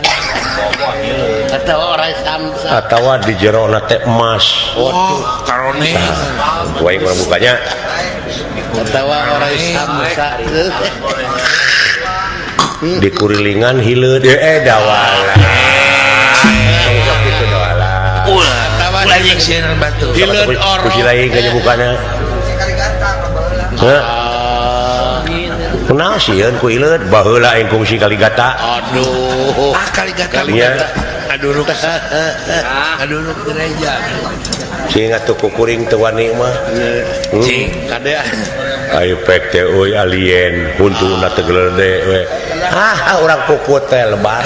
Atawa orai samsa. Atawa di jerona teh emas. Oh, karone. Wae urang bukanya. Atawa orai samsa. Di kurilingan hileud dawala. Sok kitu dawala. Ulah, ulah jeung sieun batu. Hileud orok. Ku si lain kayaknya bukana. Heh. Kunaon sieun ku hileud baheula aing kungsi Kaligata. Aduh. Ah Kaligata. Nya. Aduruk. Aduruk gereja. Sing atuh kukuring teu wani mah. Cing kade. Ayo pek teh euy alien huntuna teh gelede we. Ah urang kukut teh lebar.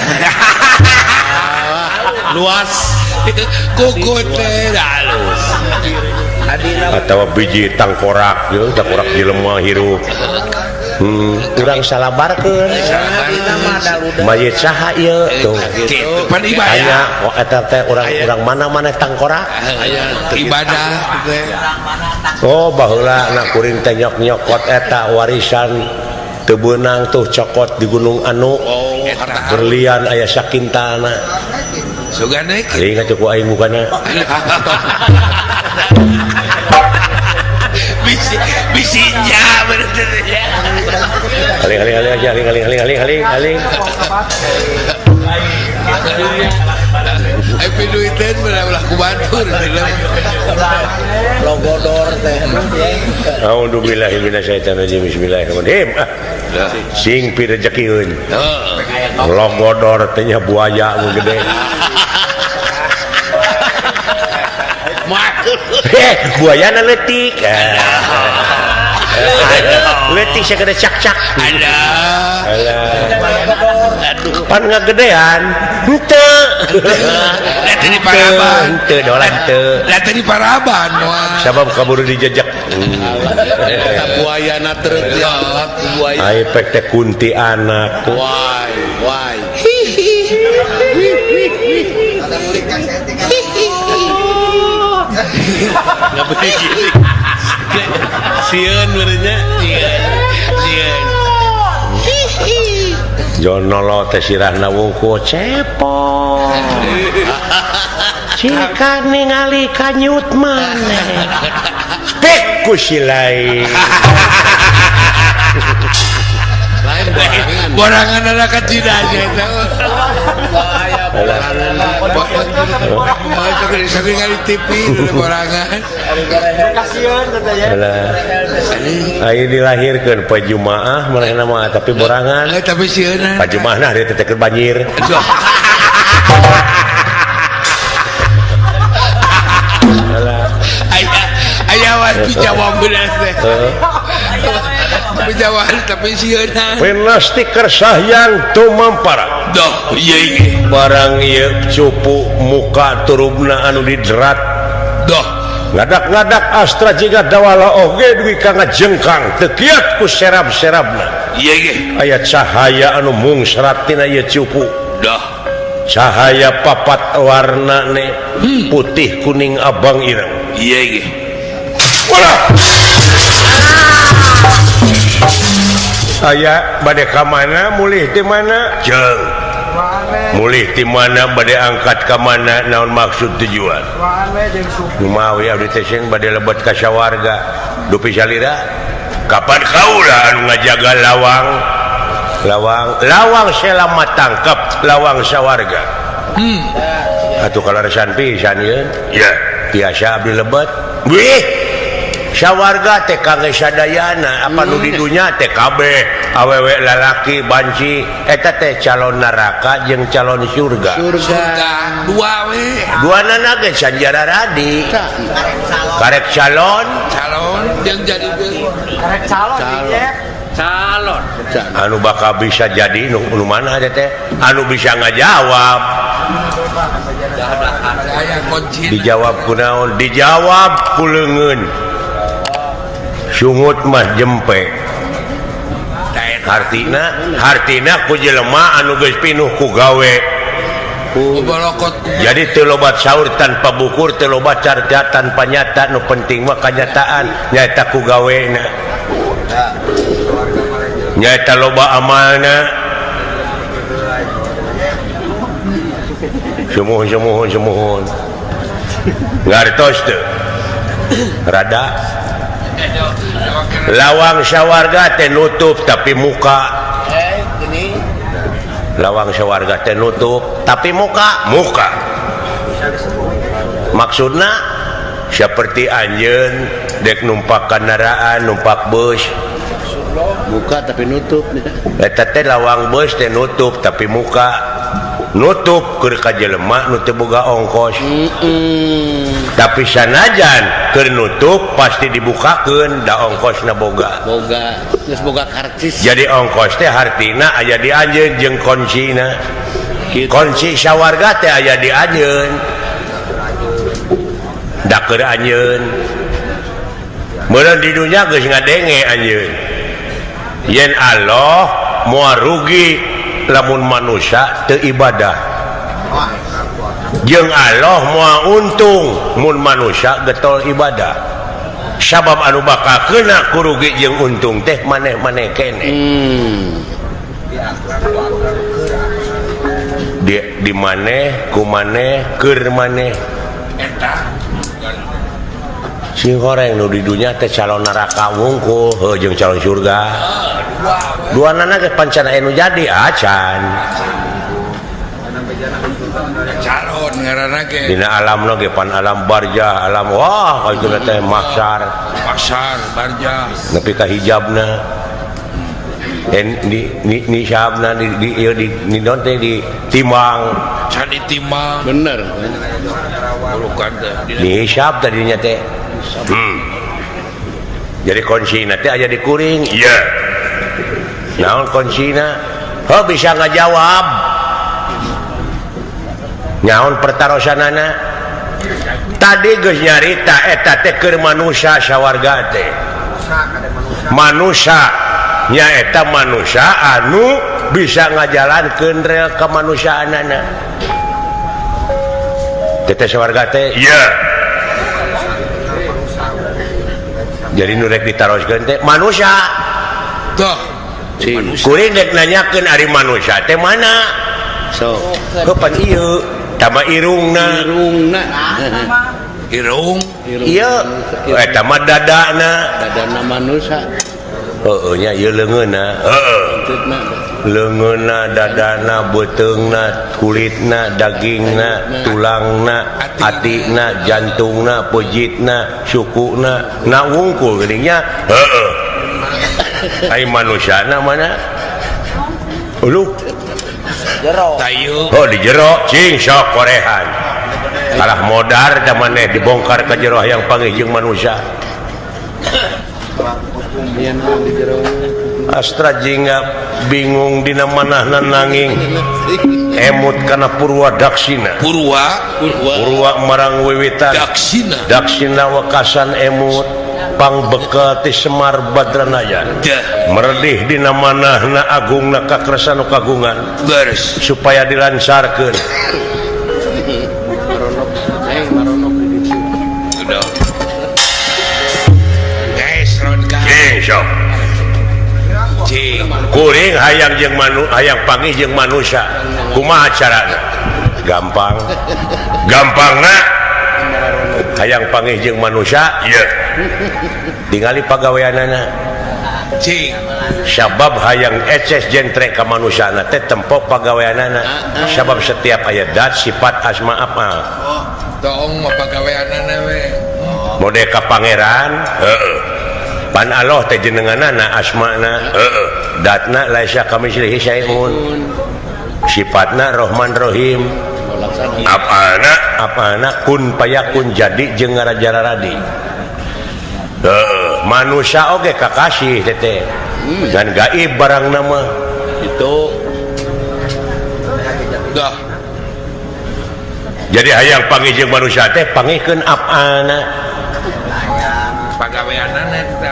Luas. Kukut teh halus. Atawa biji tangkorak yeuh tangkorak jelema hirup. Urang salabarkeun. Mayit saha ieu tuh. Kitu pan ibadah. Aya eta teh urang mana-mana tangkorak. Ibadah teh. Oh baheula na kuring teh nyok-nyokot eta warisan teu beunang tuh cokot di Gunung Anu. Berlian aya sakintana. Sugane kieu atuh ku aing mukana. Bisi bisinya bener ya. Haling haling haling aja haling haling haling haling haling haling. Ai piduiteun ulah ku batur. Logodor teh. A'udzubillahi minasyaitonirrajim. Bismillahirrahmanirrahim. Sing pirejekieun. Logodor teh nya buaya nu gede. Buayana leutik. Leutik sagede cak-cak. Alah. Pan ngagedean. Henteu. Da teu diparaban. Henteu dolan teu. Da teu diparaban moal. Sabab kaburu dijejek. Eta buayana treuk buaya. Ai pek teh kunti anak. Wai, wai. Sieun meureunnya. Sieun. Jonolo teh sirahna wungkul cepot. Cika ningali kanyut maneh. Spek ku si lain. Lain borangan. Borangan ada kacida eta. Masuk ningali TV borangan. Kasihan katanya. Ayo dilahirkeun poe Jumaah manehna mah tapi borangan. Tapi sieun. Pa Jumaah nah dia teh keur banjir. Aya wae dijawab bener teh. Dijawab tapi sieun. Pinasti kersahyang tumampara. Doh, ieu ieu. Barang ieu cupu muka turubna anu diderat. Doh. Ngadak-ngadak astra jiga dawala oge dugi ka ngajengkang teu kiat ku serab-serabna. Ieu ge. Aya cahaya anu mungsrat tina ieu cupu. Doh. Cahaya papat warna ne putih kuning abang ireng. Ieu ge. Walah. Aya bade ka mana mulih ti mana? Jeung. Mulih ti mana bade angkat ka mana naon maksud tujuan? Kumaha abdi teh sing bade lebet ka sawarga. Dupi salira kapan kaula anu ngajaga lawang? Lawang, lawang selamat tangkep, lawang sawarga. Atuh kalaresan pisan ieu. Ya, tiasa abdi lebet. Wih. Sawarga teh kangge sadayana, apa nu di dunya teh kabeh awewe lalaki banci eta teh calon neraka jeung calon surga. Surga dua we. Duanana ge sanjara radi. Karek calon, calon jeung jadi karek calon calon. Anu bakal bisa jadi nu mana teh? Anu bisa ngajawab. Dijawab kunaon? Dijawab ku leungeun. Sungut mah jempe. Hartina, hartina ku jelema anu geus pinuh ku gawe. Jadi teu loba saur tanpa bukur, teu loba carita tanpa nyata, nu penting mah kanyataan nyaeta ku gawena. Nyaeta loba amalna. Sumuhun sumuhun sumuhun. Ngartos teu? Rada. Lawang sawarga teh nutup tapi muka. Lawang sawarga teh nutup tapi muka, muka. Maksudna seperti anjeun dek numpak kendaraan, numpak bus. Muka tapi nutup. Eta teh lawang bus teh nutup tapi muka. Nutup keur ka jelema nu teu boga ongkos. Tapi sanajan keur nutup pasti dibukakeun da ongkosna boga. Boga, geus boga karcis. Jadi ongkos teh hartina aya di anjeun jeung kuncina. Kunci sawarga teh aya di anjeun. Da keur anjeun. Meureun di dunya geus ngadenge anjeun. Yen Allah moal rugi lamun manusia teu ibadah. Jeung Allah moal untung mun manusia getol ibadah. Sabab anu bakal kena kurugi jeung untung teh maneh-maneh keneh. Di maneh ku maneh keur maneh. Sing goreng nu di dunya teh calon neraka wungkul heuh jeung calon surga. Duanana ge pancana anu jadi acan. Calon Ngaranna ge Dina alam ge pan alam barjah alam wah kitu teh mahsar. Mahsar barjah. Nepi ka hijabna. Dan di nisabna di ieu di naon teh ditimbang. Can ditimbang. Bener. Bukan teh. Dihisab tadinya teh. Jadi kuncina teh aya di kuring. Iya. Naon kuncina? Heuh bisa ngajawab. Naon pertarosanana? Tadi geus nyarita eta teh keur manusia sawarga teh. Manusia nyaeta manusia anu bisa ngajalankeun rel kemanusiaanana. Teh sawarga teh. Iya. Jadi nu rek ditaroskeun teh manusia. Tuh. Kuring rek nanyakeun ari manusia teh mana? Sok. Kapan ieu? Tama irungna. Irungna. Irung. Ieu eta mah dadana. Dadana manusia. Heueuh nya ieu leungeunna. Heueuh. Leungeunna, dadana, beuteungna, kulitna, dagingna, tulangna, atina, jantungna, pejitna, sukuna, na wungkul geuning nya. Heueuh. Ai manusiana mana? Uluh. Jero. Tayu. Oh di jero cing sok korehan. Kalah modar da maneh dibongkar ka jero hayang panggih jeung manusia. Astra jingga bingung dina manahna nanging emut kana Purwa Daksina. Purwa marang wiwitan Daksina. Daksina wekasan emut pangbekel ti Semar Badranayan. Meredih dina manahna agungna kakresan nu kagungan. Beres. Supaya dilancarkeun. Kuring hayang jeung hayang panggih jeung manusia. Kumaha carana? Gampang. Gampangna hayang panggih jeung manusia, ieu. Tingali pagaweanana. Cing. Sabab hayang eces jentrek ka manusiana teh tempo pagaweanana. Sabab setiap aya dat sifat asma apa. Toong mah pagaweanana we. Mode ka pangeran, heueuh. Pan Allah teh jenenganana asmana, heueuh. Datna laisa kamislihi syai'un. Sifatna Rahman Rahim. Apana apana kun payakun jadi jeung ngarajararadi. Heueuh, manusia oge kakasih teh teh. Dan gaib barang nama itu. Dah. Jadi hayang panggih jeung manusia teh panggihkeun apana. Pagaweanana teh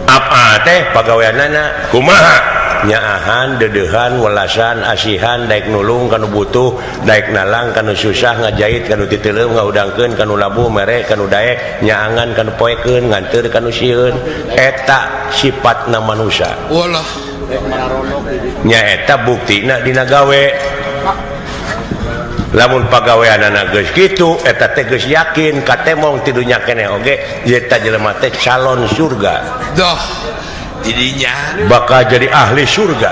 apa teh pagaweanana kumaha nyaahan deudeuhan welasan asihan daek nulung kanu butuh daek nalang kanu susah ngajait kanu titeuleum ngahudangkeun kanu labuh mere kanu daek nyaangan kanu poekeun nganteur kanu sieun eta sifatna manusia. Walah nya eta buktina dina gawe. Lamun pagaweanana geus kitu eta teh geus yakin katemong ti dunya keneh oge eta jelema teh calon surga. Doh didinya bakal jadi ahli surga.